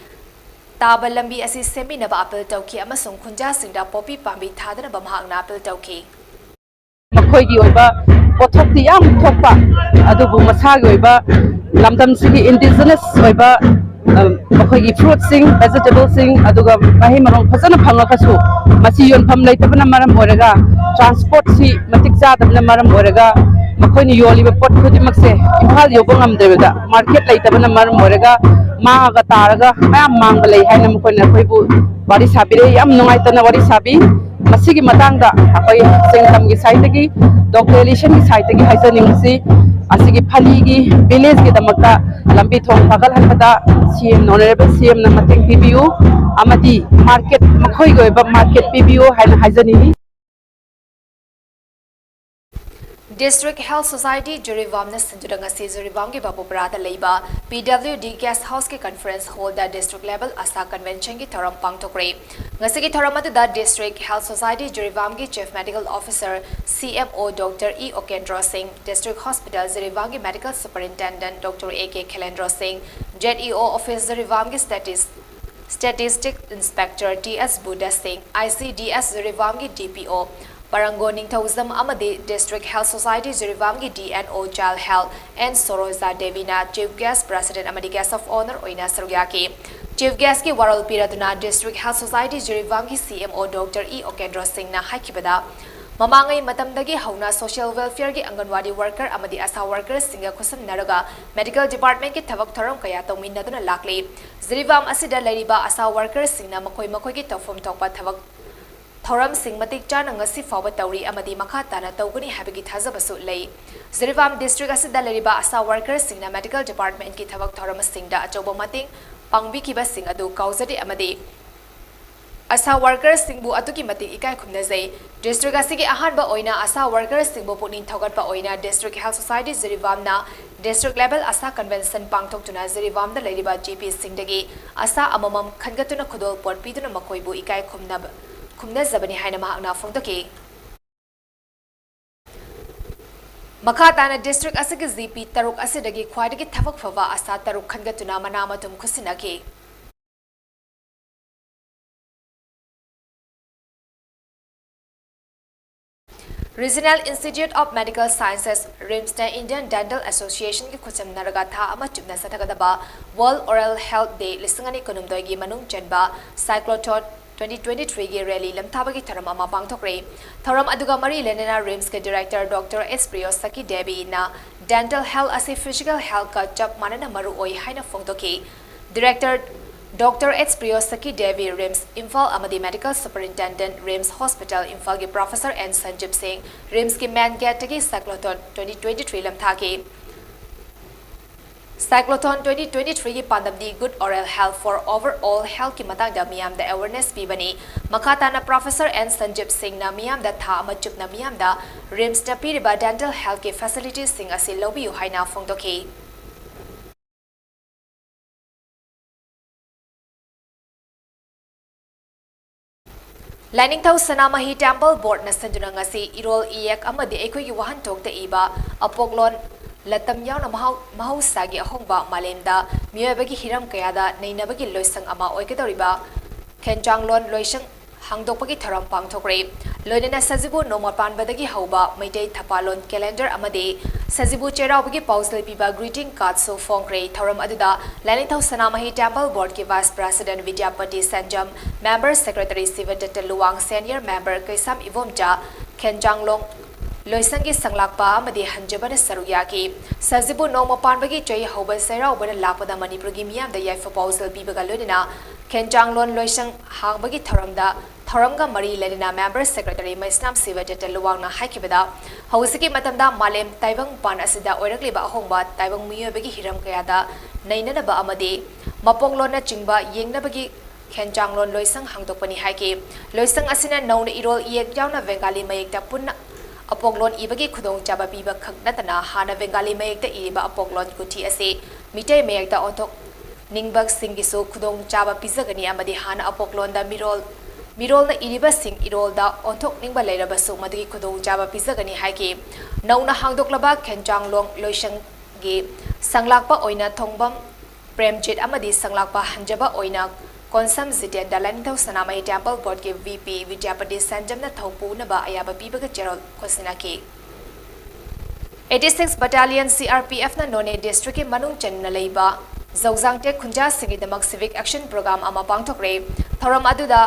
ꯇꯥꯕ ꯂꯝꯕꯤ ꯑꯁꯤ ꯁꯦꯝꯕꯤꯅꯕ appeal ꯇꯧꯈꯤ ꯑꯃꯁꯨꯡ ꯈꯨꯟꯖꯥꯁꯤꯡꯗ ꯄꯣꯄꯤ ꯄꯥꯝꯕꯤ ꯊꯥꯗꯅꯕ ꯃꯍꯥꯛꯅ appeal ꯇꯧꯈꯤ꯫ ꯃꯈꯣꯏꯒꯤ ꯑꯣꯏꯕ ꯄꯣꯠꯊꯣꯛꯇꯤ ꯌꯥꯝ ꯊꯣꯛꯄ, ꯑꯗꯨꯕꯨ ꯃꯁꯥꯒꯤ ꯑꯣꯏꯕ ꯂꯝꯗꯝꯁꯤꯒꯤ indigenous ꯑꯣꯏꯕ, ꯑ, ꯃꯈꯣꯏꯒꯤ fruitꯁꯤꯡ, vegetableꯁꯤꯡ, ꯑꯗꯨꯒ ꯃꯍꯩ ꯃꯔꯣꯡ ꯐꯖꯅ ꯐꯪꯉꯒꯁꯨ ꯃꯁꯤ ꯌꯣꯟꯐꯝ ꯂꯩꯇꯕꯅ ꯃꯔꯝ ꯑꯣꯏꯔꯒ, transportꯁꯤ ꯃꯇꯤꯛ ꯆꯥꯗꯕꯅ ꯃꯔꯝ ꯑꯣꯏꯔꯒ, ꯃꯈꯣꯏꯅ ꯌꯣꯜꯂꯤꯕ ꯄꯣꯠ ꯈꯨꯗꯤꯡꯃꯛꯁꯦ ꯏꯝꯐꯥꯜ ꯌꯧꯕ ꯉꯝꯗꯕꯗ, market ꯂꯩꯇꯕꯅ ꯃꯔꯝ ꯑꯣꯏꯔꯒ ꯃꯥꯡꯉꯒ ꯇꯥꯔꯒ ꯃꯌꯥꯝ ꯃꯥꯡꯕ ꯂꯩ ꯍꯥꯏꯅ ꯃꯈꯣꯏꯅ ꯑꯩꯈꯣꯏꯕꯨ ꯋꯥꯔꯤ ꯁꯥꯕꯤꯔꯦ꯫ ꯌꯥꯝ ꯅꯨꯡꯉꯥꯏꯇꯅ ꯋꯥꯔꯤ ꯁꯥꯕꯤ꯫ ꯃꯁꯤꯒꯤ ꯃꯇꯥꯡꯗ ꯑꯩꯈꯣꯏ ꯆꯤꯡꯂꯝꯒꯤ ꯁꯥꯏꯠꯇꯒꯤ, ꯗꯣꯛꯇꯔ ꯏꯂꯤꯁꯟꯒꯤ ꯁꯥꯏꯠꯇꯒꯤ ꯍꯥꯏꯖꯅꯤꯡꯕꯁꯤ, ꯑꯁꯤꯒꯤ ꯐꯂꯤꯒꯤ ꯚꯤꯂꯦꯖꯀꯤꯗꯃꯛꯇ ꯂꯝꯕꯤ ꯊꯣꯡ ꯐꯒꯠꯍꯟꯕꯗ ꯁꯤ ꯑꯦꯝ, ꯑꯣꯅꯔꯦꯕꯜ ꯁꯤ ꯑꯦꯝꯅ ꯃꯇꯦꯡ ꯄꯤꯕꯤꯌꯨ ꯑꯃꯗꯤ ꯃꯥꯔꯀꯦꯠ, ꯃꯈꯣꯏꯒꯤ ꯑꯣꯏꯕ ꯃꯥꯔꯀꯦꯠ ꯄꯤꯕꯤꯌꯨ ꯍꯥꯏꯅ ꯍꯥꯏꯖꯅꯤꯡꯏ꯫ District Health Society ꯖꯤꯔꯤꯕꯥꯝꯅ ꯁꯤꯟꯗꯨꯅ ꯉꯁꯤ ꯖꯤꯔꯤꯕꯥꯝꯒꯤ ꯕꯥꯕꯨꯄꯔꯥꯗ ꯂꯩꯕ P W D Guest Houseꯀꯤ Conference Hallꯗ District Level ASHA Conventionꯒꯤ ꯊꯧꯔꯝ ꯄꯥꯡꯊꯣꯛꯈ꯭ꯔꯦ꯫ ꯉꯁꯤꯒꯤ ꯊꯧꯔꯝ ꯑꯗꯨꯗ District Health Society ꯖꯤꯔꯤꯕꯥꯝꯒꯤ Chief Medical Officer, C M O, Doctor E Okendro Singh, District Hospital ꯖꯤꯔꯤꯕꯥꯝꯒꯤ Medical Superintendent Doctor A K Khelendro Singh, Z E O Office ꯖꯤꯔꯤꯕꯥꯝꯒꯤ Statis-, Statistic Inspector T S Buddha Singh, I C D S ꯖꯤꯔꯤꯕꯥꯝꯒꯤ D P O ꯄꯔꯪꯒꯣ ꯅꯤꯡꯊꯧꯖꯝ ꯑꯃꯗꯤ District Health Society ꯖꯤꯔꯤꯕꯥꯝꯒꯤ D N O Child Health N Soroja Devina Chief Guest, President ꯑꯃꯗꯤ Guest of Honour ꯑꯣꯏꯅ ꯁꯔꯨꯛ ꯌꯥꯈꯤ꯫ Chief Guestꯀꯤ ꯋꯥꯔꯣꯜ ꯄꯤꯔꯗꯨꯅ District Health Society ꯖꯤꯔꯤꯕꯥꯝꯒꯤ C M O Doctor E Okendro Singhꯅ ꯍꯥꯏꯈꯤꯕꯗ, ꯃꯃꯥꯡꯉꯩ ꯃꯇꯝꯗꯒꯤ ꯍꯧꯅ Social Welfareꯒꯤ ꯑꯪꯒꯟꯋꯥꯗꯤ worker ꯑꯃꯗꯤ ASHA workerꯁꯤꯡꯒ ꯈꯨꯠꯁꯝꯅꯔꯒ Medical Departmentꯀꯤ ꯊꯕꯛ ꯊꯧꯔꯝ ꯀꯌꯥ ꯇꯧꯃꯤꯟꯅꯗꯨꯅ ꯂꯥꯛꯂꯤ꯫ ꯖꯤꯔꯤꯕꯥꯝ ꯑꯁꯤꯗ ꯂꯩꯔꯤꯕ ASHA workerꯁꯤꯡꯅ ꯃꯈꯣꯏ ꯃꯈꯣꯏꯒꯤ ꯇꯧꯐꯝ ꯊꯣꯛꯄ ꯊꯕꯛ ꯊꯧꯔꯝꯁꯤꯡ ꯃꯇꯤꯛ ꯆꯥꯅ ꯉꯁꯤ ꯐꯥꯎꯕ ꯇꯧꯔꯤ ꯑꯃꯗꯤ ꯃꯈꯥ ꯇꯥꯅ ꯇꯧꯒꯅꯤ ꯍꯥꯏꯕꯒꯤ ꯊꯥꯖꯕꯁꯨ ꯂꯩ꯫ ꯖꯤꯔꯤꯕꯥꯝ District ꯑꯁꯤꯗ ꯂꯩꯔꯤꯕ ASHA workerꯁꯤꯡꯅ Medical Departmentꯀꯤ ꯊꯕꯛ ꯊꯧꯔꯝꯁꯤꯡꯗ ꯑꯆꯧꯕ ꯃꯇꯦꯡ ꯄꯥꯡꯕꯤꯈꯤꯕꯁꯤꯡ ꯑꯗꯨ ꯀꯥꯎꯖꯗꯦ ꯑꯃꯗꯤ ASHA workerꯁꯤꯡꯕꯨ ꯑꯗꯨꯛꯀꯤ ꯃꯇꯤꯛ ꯏꯀꯥꯏ ꯈꯨꯝꯅꯖꯩ꯫ District ꯑꯁꯤꯒꯤ ꯑꯍꯥꯟꯕ ꯑꯣꯏꯅ ASHA workerꯁꯤꯡꯕꯨ ꯄꯨꯛꯅꯤꯡ ꯊꯧꯒꯠꯄ ꯑꯣꯏꯅ District Health Society ꯖꯤꯔꯤꯕꯥꯝꯅ District Level ASHA Convention ꯄꯥꯡꯊꯣꯛꯇꯨꯅ ꯖꯤꯔꯤꯕꯥꯝꯗ ꯂꯩꯔꯤꯕ GPꯁꯤꯡꯗꯒꯤ ASHA ꯑꯃꯃꯝ ꯈꯟꯒꯠꯇꯨꯅ ꯈꯨꯗꯣꯜꯄꯣꯠ ꯄꯤꯗꯨꯅ ꯃꯈꯣꯏꯕꯨ ꯏꯀꯥꯏ ꯈꯨꯝꯅꯕ, ꯈꯨꯝꯅꯖꯕꯅꯤ ꯍꯥꯏꯅ ꯃꯍꯥꯛꯅ ꯐꯣꯡꯗꯣꯛꯈꯤ꯫ ꯃꯈꯥ ꯇꯥꯅ District ꯑꯁꯤꯒꯤ GP ꯇꯔꯨꯛ ꯑꯁꯤꯗꯒꯤ ꯈ꯭ꯋꯥꯏꯗꯒꯤ ꯊꯕꯛ ꯐꯕ ASHA ꯇꯔꯨꯛ ꯈꯟꯒꯠꯇꯨꯅ ꯃꯅꯥ ꯃꯊꯨꯝ ꯈꯨꯠꯁꯤꯟꯅꯈꯤ꯫ Regional Institute of Medical Sciences, RIMSꯅ Indian Dental Associationꯒꯤ ꯈꯨꯠꯁꯝꯅꯔꯒ ꯊꯥ ꯑꯃ ꯆꯨꯞꯅ ꯆꯠꯊꯒꯗꯕ World Oral Health Day ꯂꯤꯁꯤꯡ ꯑꯅꯤ ꯀꯨꯟꯍꯨꯝꯗꯣꯏꯒꯤ ꯃꯅꯨꯡ ꯆꯟꯕ Cyclothon twenty twenty-threeꯒꯤ rally ꯂꯝꯊꯥꯕꯒꯤ ꯊꯧꯔꯝ ꯑꯃ ꯄꯥꯡꯊꯣꯛꯈ꯭ꯔꯦ꯫ ꯊꯧꯔꯝ ꯑꯗꯨꯒ ꯃꯔꯤ ꯂꯩꯅꯅ RIMSꯀꯤ Director Doctor S Priyosaki Deviꯅ dental health ꯑꯁꯤ physical healthꯀ ꯆꯞ ꯃꯥꯟꯅꯅ ꯃꯔꯨ ꯑꯣꯏ ꯍꯥꯏꯅ ꯐꯣꯡꯗꯣꯛꯈꯤ꯫ Director Doctor H Priyosaki Devi, RIMS Imphal ꯑꯃꯗꯤ Medical Superintendent, RIMS Hospital Imphal ꯒꯤ Professor N Sanjeev Singh, RIMS ꯀꯤ Main Gate ꯇꯒꯤ Cyclotron twenty twenty-three ꯂꯝꯊꯥꯈꯤ꯫ Cyclotron twenty twenty-three ꯒꯤ ꯄꯥꯟꯗꯝꯗꯤ Good Oral Health for Overall Health ꯀꯤ ꯃꯇꯥꯡꯗ ꯃꯤꯌꯥꯝꯗ awareness ꯄꯤꯕꯅꯤ꯫ ꯃꯈꯥ ꯇꯥꯅ Professor N Sanjeev Singh ꯅ ꯃꯤꯌꯥꯝꯗ ꯊꯥ ꯑꯃ ꯆꯨꯞꯅ ꯃꯤꯌꯥꯝꯗ RIMS ꯅ ꯄꯤꯔꯤꯕ dental health ꯀꯤ facilities ꯁꯤꯡ ꯑꯁꯤ ꯂꯧꯕꯤꯌꯨ ꯍꯥꯏꯅ ꯐꯣꯡꯗꯣꯛꯈꯤ꯫ ꯂꯥꯏꯅꯤꯡꯊꯧ ꯁꯅꯥꯃꯍꯤ Temple Board ꯅ ꯁꯤꯟꯗꯨꯅ ꯉꯁꯤ ꯏꯔꯣꯜ ꯏꯌꯦꯛ ꯑꯃꯗꯤ ꯑꯩꯈꯣꯏꯒꯤ ꯋꯥꯍꯟꯊꯣꯛꯇ ꯏꯕ ꯑꯄꯣꯛꯂꯣꯟ ꯂꯇꯝ ꯌꯥꯎꯅ ꯃꯍꯧ-, ꯃꯍꯧꯁꯥꯒꯤ ꯑꯍꯣꯡꯕ ꯃꯥꯂꯦꯝꯗ ꯃꯤꯑꯣꯏꯕꯒꯤ ꯍꯤꯔꯝ ꯀꯌꯥꯗ ꯅꯩꯅꯕꯒꯤ ꯂꯣꯏꯁꯪ ꯑꯃ ꯑꯣꯏꯒꯗꯧꯔꯤꯕ ꯈꯦꯟꯆꯥꯡꯂꯣꯟ ꯂꯣꯏꯁꯪ ꯍꯥꯡꯗꯣꯛꯄꯒꯤ ꯊꯧꯔꯝ ꯄꯥꯡꯊꯣꯛꯈ꯭ꯔꯦ꯫ ꯂꯣꯏꯅꯅ ꯁꯖꯤꯕꯨ ꯅꯣꯡꯃ ꯄꯥꯟꯕꯗꯒꯤ ꯍꯧꯕ ꯃꯩꯇꯩ ꯊꯄꯥꯂꯣꯟ calendar ꯑꯃꯗꯤ ꯁꯖꯤꯕꯨ ꯆꯩꯔꯥꯎꯕꯒꯤ ꯄꯥꯎꯖꯦꯜ ꯄꯤꯕ greeting card ꯁꯨ ꯐꯣꯡꯈ꯭ꯔꯦ꯫ ꯊꯧꯔꯝ ꯑꯗꯨꯗ ꯂꯥꯏꯅꯤꯡꯊꯧ ꯁꯅꯥꯃꯍꯤ Temple Board ꯀꯤ Vice President ꯕꯤꯗ꯭ꯌꯥꯄꯇꯤ ꯁꯦꯟꯖꯝ, Member Secretary ꯁꯤꯕꯗꯠꯇ Luwang, Senior Member ꯀꯩꯁꯥꯝ ꯏꯕꯣꯝꯆꯥ, ꯈꯦꯟꯆꯥꯡꯂꯣꯡ ꯂꯣꯏꯁꯪꯒꯤ ꯁꯪꯂꯥꯛꯄ ꯑꯃꯗꯤ ꯍꯟꯖꯕꯅ ꯁꯔꯨꯛ ꯌꯥꯈꯤ꯫ ꯁꯖꯤꯕꯨ ꯅꯣꯡꯃ ꯄꯥꯟꯕꯒꯤ ꯆꯍꯤ ꯍꯧꯕ ꯆꯩꯔꯥꯎꯕꯅ ꯂꯥꯛꯄꯗ ꯃꯅꯤꯄꯨꯔꯒꯤ ꯃꯤꯌꯥꯝꯗ ꯌꯥꯏꯐ ꯄꯥꯎꯖꯦꯜ ꯄꯤꯕꯒ ꯂꯣꯏꯅꯅ ꯈꯦꯟꯆꯥꯡꯂꯣꯟ ꯂꯣꯏꯁꯪ ꯍꯥꯡꯕꯒꯤ ꯊꯧꯔꯝꯗ ꯊꯧꯔꯝꯒ ꯃꯔꯤ ꯂꯩꯅꯅ Member Secretary ꯃꯩꯁꯅꯥꯝ ꯁꯤꯕꯗꯠꯇ ꯂꯨꯋꯥꯡꯅ ꯍꯥꯏꯈꯤꯕꯗ, ꯍꯧꯖꯤꯛꯀꯤ ꯃꯇꯝꯗ ꯃꯥꯂꯦꯝ ꯇꯥꯏꯕꯪꯄꯥꯟ ꯑꯁꯤꯗ ꯑꯣꯏꯔꯛꯂꯤꯕ ꯑꯍꯣꯡꯕ ꯇꯥꯏꯕꯪ ꯃꯤꯑꯣꯏꯕꯒꯤ ꯍꯤꯔꯝ ꯀꯌꯥꯗ ꯅꯩꯅꯅꯕ ꯑꯃꯗꯤ ꯃꯄꯣꯛꯂꯣꯟꯅꯆꯤꯡꯕ ꯌꯦꯡꯅꯕꯒꯤ ꯈꯦꯟꯆꯥꯡꯂꯣꯟ ꯂꯣꯏꯁꯪ ꯍꯥꯡꯗꯣꯛꯄꯅꯤ ꯍꯥꯏꯈꯤ꯫ ꯂꯣꯏꯁꯪ ꯑꯁꯤꯅ ꯅꯧꯅ ꯏꯔꯣꯜ ꯏꯌꯦꯛ ꯌꯥꯎꯅ ꯕꯦꯡꯒꯥꯂꯤ ꯃꯌꯦꯛꯇ ꯄꯨꯟꯅ ꯑꯄꯣꯛꯂꯣꯟ ꯏꯕꯒꯤ ꯈꯨꯗꯣꯡꯆꯥꯕ ꯄꯤꯕ ꯈꯛ ꯅꯠꯇꯅ ꯍꯥꯟꯅ ꯕꯦꯡꯒꯥꯂꯤ ꯃꯌꯦꯛꯇ ꯏꯔꯤꯕ ꯑꯄꯣꯛꯂꯣꯟ ꯀꯨꯊꯤ ꯑꯁꯤ ꯃꯤꯇꯩ ꯃꯌꯦꯛꯇ ꯑꯣꯟꯊꯣꯛꯅꯤꯡꯕꯁꯤꯡꯒꯤꯁꯨ ꯈꯨꯗꯣꯡꯆꯥꯕ ꯄꯤꯖꯒꯅꯤ ꯑꯃꯗꯤ ꯍꯥꯟꯅ ꯑꯄꯣꯛꯂꯣꯟꯗ ꯃꯤꯔꯣꯜ, ꯃꯤꯔꯣꯜꯅ ꯏꯔꯤꯕꯁꯤꯡ ꯏꯔꯣꯜꯗ ꯑꯣꯟꯊꯣꯛꯅꯤꯡꯕ ꯂꯩꯔꯕꯁꯨ ꯃꯗꯨꯒꯤ ꯈꯨꯗꯣꯡꯆꯥꯕ ꯄꯤꯖꯒꯅꯤ ꯍꯥꯏꯈꯤ꯫ ꯅꯧꯅ ꯍꯥꯡꯗꯣꯛꯂꯕ ꯈꯦꯟꯆꯥꯡꯂꯣꯡ ꯂꯣꯏꯁꯪꯒꯤ ꯁꯪꯂꯥꯛꯄ ꯑꯣꯏꯅ ꯊꯣꯡꯕꯝ ꯄ꯭ꯔꯦꯝꯖꯤꯠ ꯑꯃꯗꯤ ꯁꯪꯂꯥꯛꯄ ꯍꯟꯖꯕ ꯑꯣꯏꯅ ꯀꯣꯟꯁꯝ ꯖꯤꯇꯦꯟꯗ ꯂꯥꯏꯅꯤꯡꯊꯧ ꯁꯅꯥꯃꯍꯤ Temple Board ꯀꯤ V P ꯕꯤꯗ꯭ꯌꯥꯄꯇꯤ ꯁꯦꯟꯖꯝꯅ ꯊꯧ ꯄꯨꯅꯕ ꯑꯌꯥꯕ ꯄꯤꯕꯒ ꯆꯦꯔꯣꯜ ꯈꯣꯠꯆꯤꯟꯅꯈꯤ꯫ Eighty six Battalion C R P F ꯅ ꯅꯣꯅꯦ district ꯀꯤ ꯃꯅꯨꯡ ꯆꯟꯅ ꯂꯩꯕ ꯖꯧꯖꯥꯡꯇꯦꯛ ꯈꯨꯟꯖꯥꯁꯤꯡꯒꯤꯗꯃꯛ civic action program ꯑꯃ ꯄꯥꯡꯊꯣꯛꯈ꯭ꯔꯦ꯫ ꯊꯧꯔꯝ ꯑꯗꯨꯗ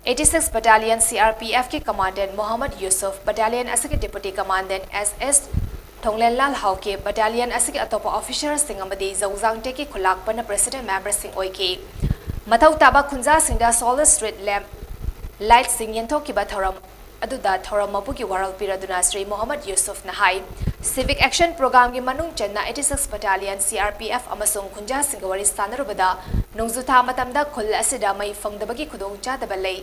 eighty six Battalion C R P F ꯀꯤ Commandant ꯃꯣꯍꯝꯃꯗ ꯌꯨꯁꯨꯐ, battalion ꯑꯁꯤꯒꯤ Deputy Commandant S S ꯊꯣꯡꯂꯦꯟꯂꯥꯜ Haokip, battalion ꯑꯁꯤꯒꯤ ꯑꯇꯣꯞꯄ officer ꯁꯤꯡ ꯑꯃꯗꯤ ꯖꯧꯖꯥꯡꯇꯦꯛꯀꯤ ꯈꯨꯜꯂꯥꯛꯄꯅ president member ꯁꯤꯡ ꯑꯣꯏꯈꯤ꯫ ꯃꯊꯧ ꯇꯥꯕ ꯈꯨꯟꯖꯥꯁꯤꯡꯗ solar street lamp lightꯁꯤꯡ ꯌꯦꯟꯊꯣꯛꯈꯤꯕ ꯊꯧꯔꯝ ꯑꯗꯨꯗ ꯊꯧꯔꯝ ꯃꯄꯨꯒꯤ ꯋꯥꯔꯣꯜ ꯄꯤꯔꯗꯨꯅ ꯁ꯭ꯔꯤ ꯃꯣꯍꯝꯃꯗ ꯌꯨꯁꯨꯐꯅ ꯍꯥꯏ, Civic Action Programꯒꯤ ꯃꯅꯨꯡ ꯆꯟꯅ eighty-six Battalion C R P F ꯑꯃꯁꯨꯡ ꯈꯨꯟꯖꯥꯁꯤꯡꯒ ꯋꯥꯔꯤ ꯁꯥꯟꯅꯔꯨꯕꯗ ꯅꯣꯡꯖꯨꯊꯥ ꯃꯇꯝꯗ ꯈꯨꯜ ꯑꯁꯤꯗ ꯃꯩ ꯐꯪꯗꯕꯒꯤ ꯈꯨꯗꯣꯡꯆꯥꯗꯕ ꯂꯩ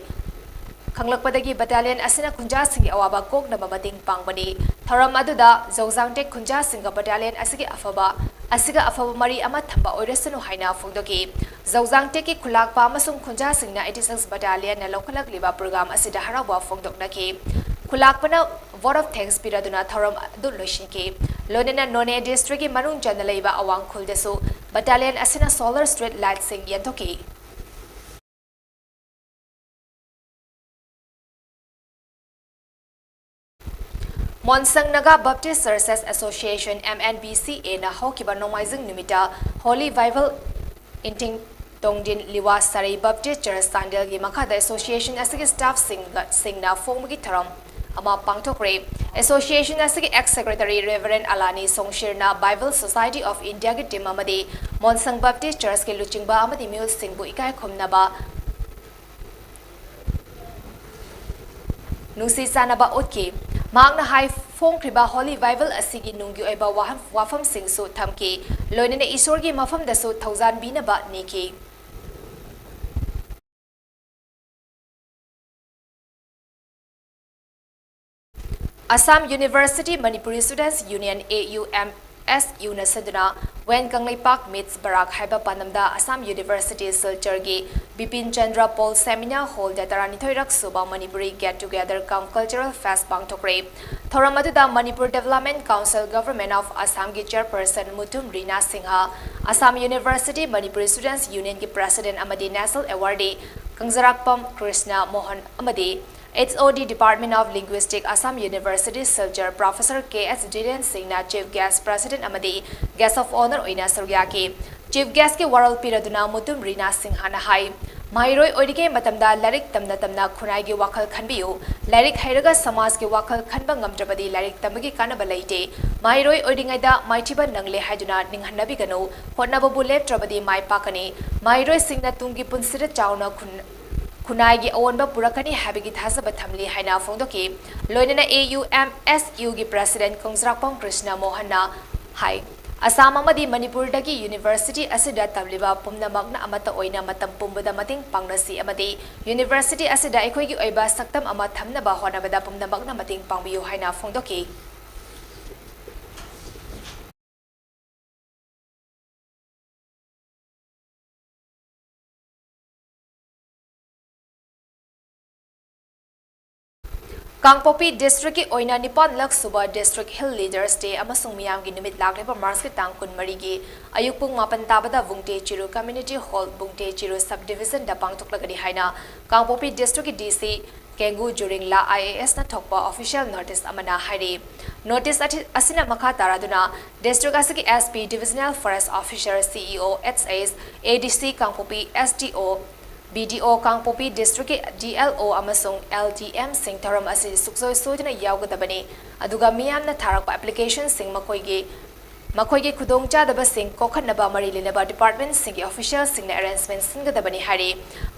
ꯈꯪꯂꯛꯄꯗꯒꯤ battalion ꯑꯁꯤꯅ ꯈꯨꯟꯖꯥꯁꯤꯡꯒꯤ ꯑꯋꯥꯕ ꯀꯣꯛꯅꯕ ꯃꯇꯦꯡ ꯄꯥꯡꯕꯅꯤ꯫ ꯊꯧꯔꯝ ꯑꯗꯨꯗ ꯖꯧꯖꯥꯡꯇꯦꯛ ꯈꯨꯟꯖꯥꯁꯤꯡꯒ battalion ꯑꯁꯤꯒꯤ ꯑꯐꯕ ꯑꯁꯤꯒ ꯑꯐꯕ ꯃꯔꯤ ꯑꯃ ꯊꯝꯕ ꯑꯣꯏꯔꯁꯅꯨ ꯍꯥꯏꯅ ꯐꯣꯡꯗꯣꯛꯈꯤ꯫ ꯖꯧꯖꯥꯡꯇꯦꯛꯀꯤ ꯈꯨꯂꯥꯛꯄ ꯑꯃꯁꯨꯡ ꯈꯨꯟꯖꯥꯁꯤꯡꯅ eighty-six Battalionꯅ ꯂꯧꯈꯠꯂꯛꯂꯤꯕ program ꯑꯁꯤꯗ ꯍꯔꯥꯎꯕ ꯐꯣꯡꯗꯣꯛꯅꯈꯤ꯫ ꯈꯨꯂꯥꯛꯄꯅ vote of thanks ꯄꯤꯔꯗꯨꯅ ꯊꯧꯔꯝ ꯑꯗꯨ ꯂꯣꯏꯁꯤꯟꯈꯤ꯫ ꯂꯣꯏꯅꯅ ꯅꯣꯅꯦ districtꯀꯤ ꯃꯅꯨꯡ ꯆꯟꯅ ꯂꯩꯕ ꯑꯋꯥꯡ ꯈꯨꯜꯗꯁꯨ battalion ꯑꯁꯤꯅ solar street lightꯁꯤꯡ ꯌꯦꯟꯊꯣꯛꯈꯤ꯫ ꯃꯣꯟꯁꯪ Naga Baptist Churches Association, M N B C Aꯅ ꯍꯧꯈꯤꯕ ꯅꯣꯡꯃꯥꯏꯖꯤꯡ ꯅꯨꯃꯤꯠꯇ Holy Bible ꯏꯟꯊꯤꯡ ꯇꯣꯡꯗꯤꯟ ꯂꯤꯋꯥ ꯁꯔꯩ Baptist Church ꯆꯥꯟꯗꯦꯜꯒꯤ ꯃꯈꯥꯗ association ꯑꯁꯤꯒꯤ staffꯁꯤꯡꯒ ꯁꯤꯡꯅ ꯐꯣꯡꯕꯒꯤ ꯊꯧꯔꯝ ꯑꯃ ꯄꯥꯡꯊꯣꯛꯈ꯭ꯔꯦ꯫ Association ꯑꯁꯤꯒꯤ ex secretary Reverend Alani ꯁꯣꯡꯁꯤꯔꯅ Bible Society of Indiaꯒꯤ team ꯑꯃꯗꯤ ꯃꯣꯟꯁꯪ Baptist Churchꯀꯤ ꯂꯨꯆꯤꯡꯕ ꯑꯃꯗꯤ ꯃꯤꯑꯣꯏꯁꯤꯡꯕꯨ ꯏꯀꯥꯏ ꯈꯨꯝꯅꯕ ꯅꯨꯡꯁꯤ ꯆꯥꯟꯅꯕ ꯎꯠꯈꯤ꯫ ꯃꯍꯥꯛꯅ ꯍꯥꯏ, ꯐꯣꯡꯈ꯭ꯔꯤꯕ Holy Bible ꯑꯁꯤꯒꯤ ꯅꯨꯡꯒꯤ ꯑꯣꯏꯕ ꯋꯥꯍꯟ-, ꯋꯥꯐꯝꯁꯤꯡꯁꯨ ꯊꯝꯈꯤ, ꯂꯣꯏꯅꯅ ꯏꯁꯣꯔꯒꯤ ꯃꯐꯝꯗꯁꯨ ꯊꯧꯖꯥꯟꯕꯤꯅꯕ ꯅꯤꯈꯤ꯫ Assam University Manipuri Students Union, A U M S Uꯅ ꯁꯤꯟꯗꯨꯅ ꯋꯦꯟ ꯀꯪꯂꯩꯄꯥꯛ meets ꯕꯔꯥꯛ ꯍꯥꯏꯕ ꯄꯥꯟꯗꯝꯗ Assam University ꯁꯤꯜꯆꯔꯒꯤ ꯕꯤꯄꯤꯟ ꯆꯟꯗ꯭ꯔ ꯄꯣꯜ Seminar Hallꯗ ꯇꯔꯥꯅꯤꯊꯣꯏꯔꯛ ꯁꯨꯕ Manipuri Get Together cum Cultural Fest ꯄꯥꯡꯊꯣꯛꯈ꯭ꯔꯦ꯫ ꯊꯧꯔꯝ ꯑꯗꯨꯗ Manipur Development Council Government of Assamꯒꯤ chairperson Mutum Rina Singh, Assam University Manipuri Students Unionꯒꯤ president ꯑꯃꯗꯤ national awardee ꯀꯪꯖꯔꯥꯛꯄꯝ ꯀ꯭ꯔꯤꯁꯅ ꯃꯣꯍꯟ ꯑꯃꯗꯤ H O D Department of Linguistic, Assam University, Silchar, Professor K S Dhiren Singhꯅ chief guest, president ꯑꯃꯗꯤ guest of honour ꯑꯣꯏꯅ ꯁꯔꯨꯛ ꯌꯥꯈꯤ꯫ Chief guestꯀꯤ ꯋꯥꯔꯣꯜ ꯄꯤꯔꯗꯨꯅ ꯃꯨꯇꯨꯝ ꯔꯤꯅꯥ ꯁꯤꯡꯍꯅ ꯍꯥꯏ, ꯃꯍꯩꯔꯣꯏ ꯑꯣꯏꯔꯤꯉꯩ ꯃꯇꯝꯗ ꯂꯥꯏꯔꯤꯛ ꯇꯝꯅ ꯇꯝꯅ ꯈꯨꯟꯅꯥꯏꯒꯤ ꯋꯥꯈꯜ ꯈꯟꯕꯤꯌꯨ꯫ ꯂꯥꯏꯔꯤꯛ ꯍꯩꯔꯒ ꯁꯃꯥꯖꯒꯤ ꯋꯥꯈꯜ ꯈꯟꯕ ꯉꯝꯗ꯭ꯔꯕꯗꯤ ꯂꯥꯏꯔꯤꯛ ꯇꯝꯕꯒꯤ ꯀꯥꯟꯅꯕ ꯂꯩꯇꯦ꯫ ꯃꯍꯩꯔꯣꯏ ꯑꯣꯏꯔꯤꯉꯩꯗ ꯃꯥꯏꯊꯤꯕ ꯅꯪꯂꯦ ꯍꯥꯏꯗꯨꯅ ꯅꯤꯡꯍꯟꯅꯕꯤꯒꯅꯨ꯫ ꯍꯣꯠꯅꯕꯕꯨ ꯂꯦꯞꯇ꯭ꯔꯕꯗꯤ ꯃꯥꯏ ꯄꯥꯛꯀꯅꯤ꯫ ꯃꯍꯩꯔꯣꯏꯁꯤꯡꯅ ꯇꯨꯡꯒꯤ ꯄꯨꯟꯁꯤꯗ ꯆꯥꯎꯅ ꯈꯨꯟ-, ꯈꯨꯟꯅꯥꯏꯒꯤ ꯑꯑꯣꯟꯕ ꯄꯨꯔꯛꯀꯅꯤ ꯍꯥꯏꯕꯒꯤ ꯊꯥꯖꯕ ꯊꯝꯂꯤ ꯍꯥꯏꯅ ꯐꯣꯡꯗꯣꯛꯈꯤ꯫ ꯂꯣꯏꯅꯅ A U M S U ꯒꯤ President ꯀꯣꯡꯖ꯭ꯔꯥꯛꯄꯝ ꯀ꯭ꯔꯤꯁꯅ ꯃꯣꯍꯟꯅ ꯍꯥꯏ, ꯑꯁꯥꯝ ꯑꯃꯗꯤ ꯃꯅꯤꯄꯨꯔꯗꯒꯤ university ꯑꯁꯤꯗ ꯇꯝꯂꯤꯕ ꯄꯨꯝꯅꯃꯛꯅ ꯑꯃꯠꯇ ꯑꯣꯏꯅ ꯃꯇꯝ ꯄꯨꯝꯕꯗ ꯃꯇꯦꯡ ꯄꯥꯡꯅꯁꯤ ꯑꯃꯗꯤ university ꯑꯁꯤꯗ ꯑꯩꯈꯣꯏꯒꯤ ꯑꯣꯏꯕ ꯁꯛꯇꯝ ꯑꯃ ꯊꯝꯅꯕ ꯍꯣꯠꯅꯕꯗ ꯄꯨꯝꯅꯃꯛꯅ ꯃꯇꯦꯡ ꯄꯥꯡꯕꯤꯌꯨ ꯍꯥꯏꯅ ꯐꯣꯡꯗꯣꯛꯈꯤ꯫ ꯀꯥꯡꯄꯣꯛꯄꯤ district ꯀꯤ ꯑꯣꯏꯅ ꯅꯤꯄꯥꯟ ꯂꯛ ꯁꯨꯕ District Hill Leaders Day ꯑꯃꯁꯨꯡ ꯃꯤꯌꯥꯝꯒꯤ ꯅꯨꯃꯤꯠ ꯂꯥꯛꯂꯤꯕ March ꯀꯤ ꯇꯥꯡ ꯀꯨꯟꯃꯔꯤꯒꯤ ꯑꯌꯨꯛ ꯄꯨꯡ ꯃꯥꯄꯟ ꯇꯥꯕꯗ ꯕꯨꯡꯇꯦ ꯆꯤꯔꯨ Community Hall, ꯕꯨꯡꯇꯦ ꯆꯤꯔꯨ Sub Division ꯗ ꯄꯥꯡꯊꯣꯛꯂꯒꯅꯤ ꯍꯥꯏꯅ ꯀꯥꯡꯄꯣꯛꯄꯤ district ꯀꯤ D C ꯀꯦꯡꯒꯨ ꯖꯨꯔꯤꯡꯂꯥ I A S ꯅ ꯊꯣꯛꯄ official notice ꯑꯃꯅ ꯍꯥꯏꯔꯤ꯫ Notice ꯑꯁꯤ-, ꯑꯁꯤꯅ ꯃꯈꯥ ꯇꯥꯔꯗꯨꯅ district ꯑꯁꯤꯒꯤ S P, Divisional Forest Officer, C E O, H S, A D C Kangpokpi, S D O, B D O Kangpokpi district ꯀꯤ D L O ꯑꯃꯁꯨꯡ L D M ꯁꯤꯡ ꯊꯧꯔꯝ ꯑꯁꯤ ꯁꯨꯡꯁꯣꯏ ꯁꯣꯏꯗꯅ ꯌꯥꯎꯒꯗꯕꯅꯤ, ꯑꯗꯨꯒ ꯃꯤꯌꯥꯝꯅ ꯊꯥꯔꯛꯄ application ꯁꯤꯡ ꯃꯈꯣꯏꯒꯤ, ꯃꯈꯣꯏꯒꯤ ꯈꯨꯗꯣꯡꯆꯥꯗꯕꯁꯤꯡ ꯀꯣꯛꯍꯟꯅꯕ ꯃꯔꯤ ꯂꯩꯅꯕ department ꯁꯤꯡꯒꯤ official ꯁꯤꯡꯅ arrangement ꯁꯤꯟꯒꯗꯕꯅꯤ ꯍꯥꯏꯔꯤ꯫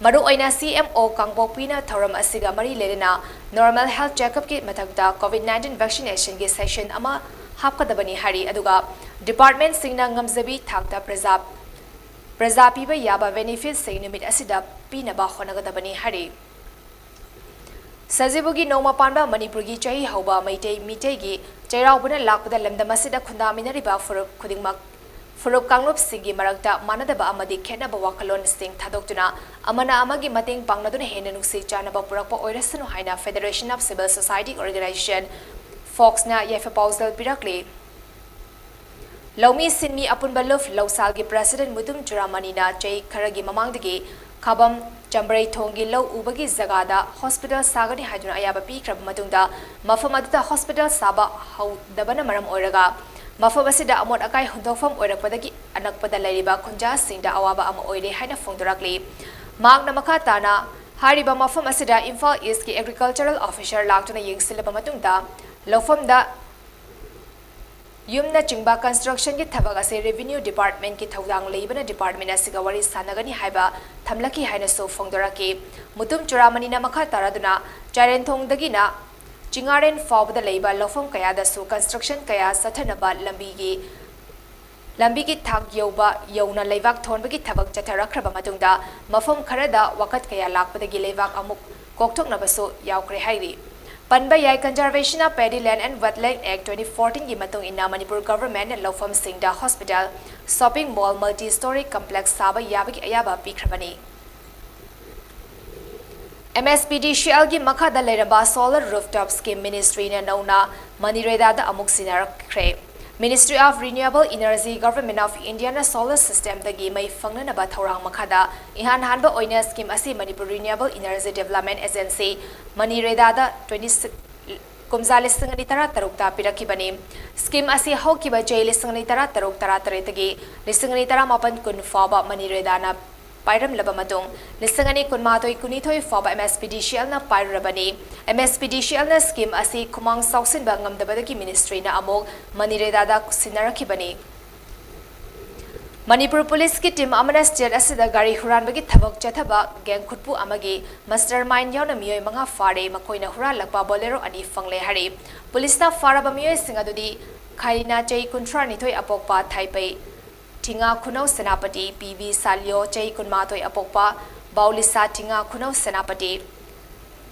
ꯃꯔꯨꯑꯣꯏꯅ C M O ꯀꯥꯡꯄꯣꯛꯄꯤꯅ ꯊꯧꯔꯝ ꯑꯁꯤꯒ ꯃꯔꯤ ꯂꯩꯅꯅ normal health checkup ꯀꯤ ꯃꯊꯛꯇ COVID nineteen vaccination ꯒꯤ session ꯑꯃ ꯍꯥꯞꯀꯗꯕꯅꯤ ꯍꯥꯏꯔꯤ, ꯑꯗꯨꯒ department ꯁꯤꯡꯅ ꯉꯝꯖꯕꯤ ꯊꯥꯛꯇ ꯄ꯭ꯔꯖꯥ ꯄ꯭ꯔꯖꯥ ꯄꯤꯕ ꯌꯥꯕ benefit ꯁꯤꯡ ꯅꯨꯃꯤꯠ ꯑꯁꯤꯗ ꯄꯤꯅꯕ ꯍꯣꯠꯅꯒꯗꯕꯅꯤ ꯍꯥꯏꯔꯤ꯫ ꯁꯖꯤꯕꯨꯒꯤ ꯅꯣꯡꯃ ꯄꯥꯟꯕ ꯃꯅꯤꯄꯨꯔꯒꯤ ꯆꯍꯤ ꯍꯧꯕ ꯃꯩꯇꯩ ꯃꯤꯇꯩꯒꯤ ꯆꯩꯔꯥꯎꯕꯅ ꯂꯥꯛꯄꯗ ꯂꯝꯗꯝ ꯑꯁꯤꯗ ꯈꯨꯟꯗꯥꯃꯤꯟꯅꯔꯤꯕ ꯐꯨꯔꯨꯞ ꯈꯨꯗꯤꯡꯃꯛ, ꯐꯨꯔꯨꯞ ꯀꯥꯡꯂꯨꯞꯁꯤꯡꯒꯤ ꯃꯔꯛꯇ ꯃꯥꯟꯅꯗꯕ ꯑꯃꯗꯤ ꯈꯦꯠꯅꯕ ꯋꯥꯈꯜꯂꯣꯟꯁꯤꯡ ꯊꯥꯗꯣꯛꯇꯨꯅ ꯑꯃꯅ ꯑꯃꯒꯤ ꯃꯇꯦꯡ ꯄꯥꯡꯅꯗꯨꯅ ꯍꯦꯟꯅ ꯅꯨꯡꯁꯤ ꯆꯥꯟꯅꯕ ꯄꯨꯔꯛꯄ ꯑꯣꯏꯔꯁꯅꯨ ꯍꯥꯏꯅ Federation of Civil Society Organization, ꯐꯣꯛꯁꯅ ꯌꯥꯏꯐ ꯄꯥꯎꯖꯦꯜ ꯄꯤꯔꯛꯂꯤ꯫ ꯂꯧꯃꯤ ꯁꯤꯟꯃꯤ ꯑꯄꯨꯟꯕ ꯂꯨꯞ ꯂꯧꯁꯥꯜꯒꯤ president ꯃꯨꯇꯨꯝ ꯆꯨꯔꯥꯃꯅꯤꯅ ꯆꯍꯤ ꯈꯔꯒꯤ ꯃꯃꯥꯡꯗꯒꯤ ꯈꯥꯕꯝ ꯆꯝꯕ꯭ꯔꯩꯊꯣꯡꯒꯤ ꯂꯧ ꯎꯕꯒꯤ ꯖꯒꯥꯗ hospital ꯁꯥꯒꯅꯤ ꯍꯥꯏꯗꯨꯅ ꯑꯌꯥꯕ ꯄꯤꯈ꯭ꯔꯕ ꯃꯇꯨꯡꯗ, ꯃꯐꯝ ꯑꯗꯨꯗ hospital ꯁꯥꯕ ꯍꯧꯗꯕꯅ ꯃꯔꯝ ꯑꯣꯏꯔꯒ, ꯃꯐꯝ ꯑꯁꯤꯗ ꯑꯃꯣꯠ ꯑꯀꯥꯏ ꯍꯨꯟꯗꯣꯛꯐꯝ ꯑꯣꯏꯔꯛꯄꯗꯒꯤ ꯑꯅꯛꯄꯗ ꯂꯩꯔꯤꯕ ꯈꯨꯟꯖꯥꯁꯤꯡꯗ ꯑꯋꯥꯕ ꯑꯃ ꯑꯣꯏꯔꯦ ꯍꯥꯏꯅ ꯐꯣꯡꯗꯣꯔꯛꯂꯤ꯫ ꯃꯍꯥꯛꯅ ꯃꯈꯥ ꯇꯥꯅ ꯍꯥꯏꯔꯤꯕ ꯃꯐꯝ ꯑꯁꯤꯗ ꯏꯝꯐꯥꯜ ꯏꯁꯀꯤ ꯑꯦꯒ꯭ꯔꯤꯀꯜꯆꯔꯦꯜ ꯑꯣꯐꯤꯁꯔ ꯂꯥꯛꯇꯨꯅ ꯌꯦꯡꯁꯤꯜꯂꯕ ꯃꯇꯨꯡꯗ ꯂꯧꯐꯝꯗ ꯌꯨꯝꯅꯆꯤꯡꯕ ꯀꯟꯁꯇ꯭ꯔꯛꯁꯟꯒꯤ ꯊꯕꯛ ꯑꯁꯤ ꯔꯦꯚꯤꯅ꯭ꯌꯨ ꯗꯤꯄꯥꯔꯠꯃꯦꯟꯠꯀꯤ ꯊꯧꯗꯥꯡ ꯂꯩꯕꯅ ꯗꯤꯄꯥꯔꯠꯃꯦꯟꯠ ꯑꯁꯤꯒ ꯋꯥꯔꯤ ꯁꯥꯟꯅꯒꯅꯤ ꯍꯥꯏꯕ ꯊꯝꯂꯛꯈꯤ ꯍꯥꯏꯅꯁꯨ ꯐꯣꯡꯗꯣꯔꯛꯈꯤ꯫ ꯃꯨꯇꯨꯝ ꯆꯨꯔꯥꯃꯅꯤꯅ ꯃꯈꯥ ꯇꯥꯔꯗꯨꯅ ꯆꯥꯏꯔꯦꯟꯊꯣꯡꯗꯒꯤꯅ ꯆꯤꯡꯉꯥꯔꯦꯟ ꯐꯥꯎꯕꯗ ꯂꯩꯕ ꯂꯧꯐꯝ ꯀꯌꯥꯗꯁꯨ ꯀꯟꯁꯇ꯭ꯔꯛꯁꯟ ꯀꯌꯥ ꯆꯠꯊꯅꯕ ꯂꯝꯕꯤꯒꯤ ꯂꯝꯕꯤꯒꯤ ꯊꯥꯛ ꯌꯧꯕ ꯌꯧꯅ ꯂꯩꯕꯥꯛ ꯊꯣꯟꯕꯒꯤ ꯊꯕꯛ ꯆꯠꯊꯔꯛꯈ꯭ꯔꯕ ꯃꯇꯨꯡꯗ ꯃꯐꯝ ꯈꯔꯗ ꯋꯥꯀꯠ ꯀꯌꯥ ꯂꯥꯛꯄꯗꯒꯤ ꯂꯩꯕꯥꯛ ꯑꯃꯨꯛ ꯀꯣꯛꯊꯣꯛꯅꯕꯁꯨ ꯌꯥꯎꯈ꯭ꯔꯦ ꯍꯥꯏꯔꯤ꯫ ꯄꯟꯕ ꯌꯥꯏ, Conservation of Paddy Land and Wetland Act twenty fourteen ꯒꯤ ꯃꯇꯨꯡ ꯏꯟꯅ ꯃꯅꯤꯄꯨꯔ ꯒꯚꯔꯟꯃꯦꯟꯠꯅ ꯂꯧꯐꯝꯁꯤꯡꯗ ꯍꯣꯁꯄꯤꯇꯥꯜ, ꯁꯣꯞꯄꯤꯡ ꯃꯣꯜ, ꯃꯜꯇꯤ ꯁ꯭ꯇꯣꯔꯤ ꯀꯝꯄ꯭ꯂꯦꯛꯁ ꯁꯥꯕ ꯌꯥꯕꯒꯤ ꯑꯌꯥꯕ ꯄꯤꯈ꯭ꯔꯕꯅꯤ꯫ ꯑꯦꯝ ꯑꯦꯁ ꯄꯤ ꯗꯤ ꯁꯤ ꯑꯦꯜꯒꯤ ꯃꯈꯥꯗ ꯂꯩꯔꯝꯕ solar rooftop scheme ꯃꯤꯅꯤꯁꯇ꯭ꯔꯤꯅ ꯅꯧꯅ ꯃꯅꯤꯔꯦꯗꯥꯗ ꯑꯃꯨꯛ ꯁꯤꯟꯅꯔꯛꯈ꯭ꯔꯦ꯫ Ministry of Renewable Energy, Government of Indiaꯅ solar systemꯗꯒꯤ ꯃꯩ ꯐꯪꯅꯅꯕ ꯊꯧꯔꯥꯡ ꯃꯈꯥꯗ ꯏꯍꯥꯟ ꯍꯥꯟꯕ ꯑꯣꯏꯅ scheme ꯑꯁꯤ Manipur Renewable Energy Development Agency, ꯃꯅꯤꯔꯦꯗꯥꯗ twenty six, ꯀꯨꯝꯖꯥ ꯂꯤꯁꯤꯡ ꯑꯅꯤ ꯇꯔꯥ ꯇꯔꯨꯛꯇ ꯄꯤꯔꯛꯈꯤꯕꯅꯤ꯫ Scheme ꯑꯁꯤ ꯍꯧꯈꯤꯕ ꯆꯍꯤ ꯂꯤꯁꯤꯡ ꯑꯅꯤ ꯇꯔꯥ ꯇꯔꯨꯛ ꯇꯔꯥ ꯇꯔꯦꯠꯇꯒꯤ ꯂꯤꯁꯤꯡ ꯑꯅꯤ ꯇꯔꯥ ꯃꯥꯄꯟ ꯀꯨꯟ ꯐꯥꯎꯕ ꯃꯅꯤꯔꯦꯗꯥꯅ ꯄꯥꯏꯔꯝꯂꯕ ꯃꯇꯨꯡ, ꯂꯤꯁꯤꯡ ꯑꯅꯤ ꯀꯨꯟꯃꯥꯊꯣꯏ ꯀꯨꯟꯅꯤꯊꯣꯏ ꯐꯥꯎꯕ ꯑꯦꯝ ꯑꯦꯁ ꯄꯤ ꯗꯤ ꯁꯤ ꯑꯦꯜꯅ ꯄꯥꯏꯔꯨꯔꯕꯅꯤ꯫ ꯑꯦꯝ ꯑꯦꯁ ꯄꯤ ꯗꯤ ꯁꯤ ꯑꯦꯜꯅ scheme ꯑꯁꯤ ꯈꯨꯃꯥꯡ ꯆꯥꯎꯁꯤꯟꯕ ꯉꯝꯗꯕꯗꯒꯤ ꯃꯤꯅꯤꯁꯇ꯭ꯔꯤꯅ ꯑꯃꯨꯛ ꯃꯅꯤꯔꯦꯗꯥꯗ ꯁꯤꯟꯅꯔꯛꯈꯤꯕꯅꯤ꯫ ꯃꯅꯤꯄꯨꯔ ꯄꯨꯂꯤꯁꯀꯤ team ꯑꯃꯅ state ꯑꯁꯤꯗ ꯒꯥꯔꯤ ꯍꯨꯔꯥꯟꯕꯒꯤ ꯊꯕꯛ ꯆꯠꯊꯕ gang ꯈꯨꯠꯄꯨ ꯑꯃꯒꯤ mastermind ꯌꯥꯎꯅ ꯃꯤꯑꯣꯏ ꯃꯉꯥ ꯐꯥꯔꯦ꯫ ꯃꯈꯣꯏꯅ ꯍꯨꯔꯥꯜꯂꯛꯄ Bolero ꯑꯅꯤ ꯐꯪꯂꯦ ꯍꯥꯏꯔꯤ꯫ ꯄꯨꯂꯤꯁꯅ ꯐꯥꯔꯕ ꯃꯤꯑꯣꯏꯁꯤꯡ ꯑꯗꯨꯗꯤ ꯈꯥꯏꯅꯥ ꯆꯍꯤ ꯀꯨꯟꯊ꯭ꯔꯥ ꯅꯤꯊꯣꯏ ꯑꯄꯣꯛꯄ ꯊꯥꯏꯄꯩ ꯊꯤꯉꯥ ꯈꯨꯅꯧ ꯁꯦꯅꯥꯄꯇꯤ, ꯄꯤ ꯕꯤ ꯁꯥꯂꯤꯌꯣ ꯆꯍꯤ ꯀꯨꯟꯃꯥꯊꯣꯏ ꯑꯄꯣꯛꯄ ꯕꯥꯎꯂꯤꯁꯥ ꯊꯤꯉꯥ ꯈꯨꯅꯧ ꯁꯦꯅꯥꯄꯇꯤ,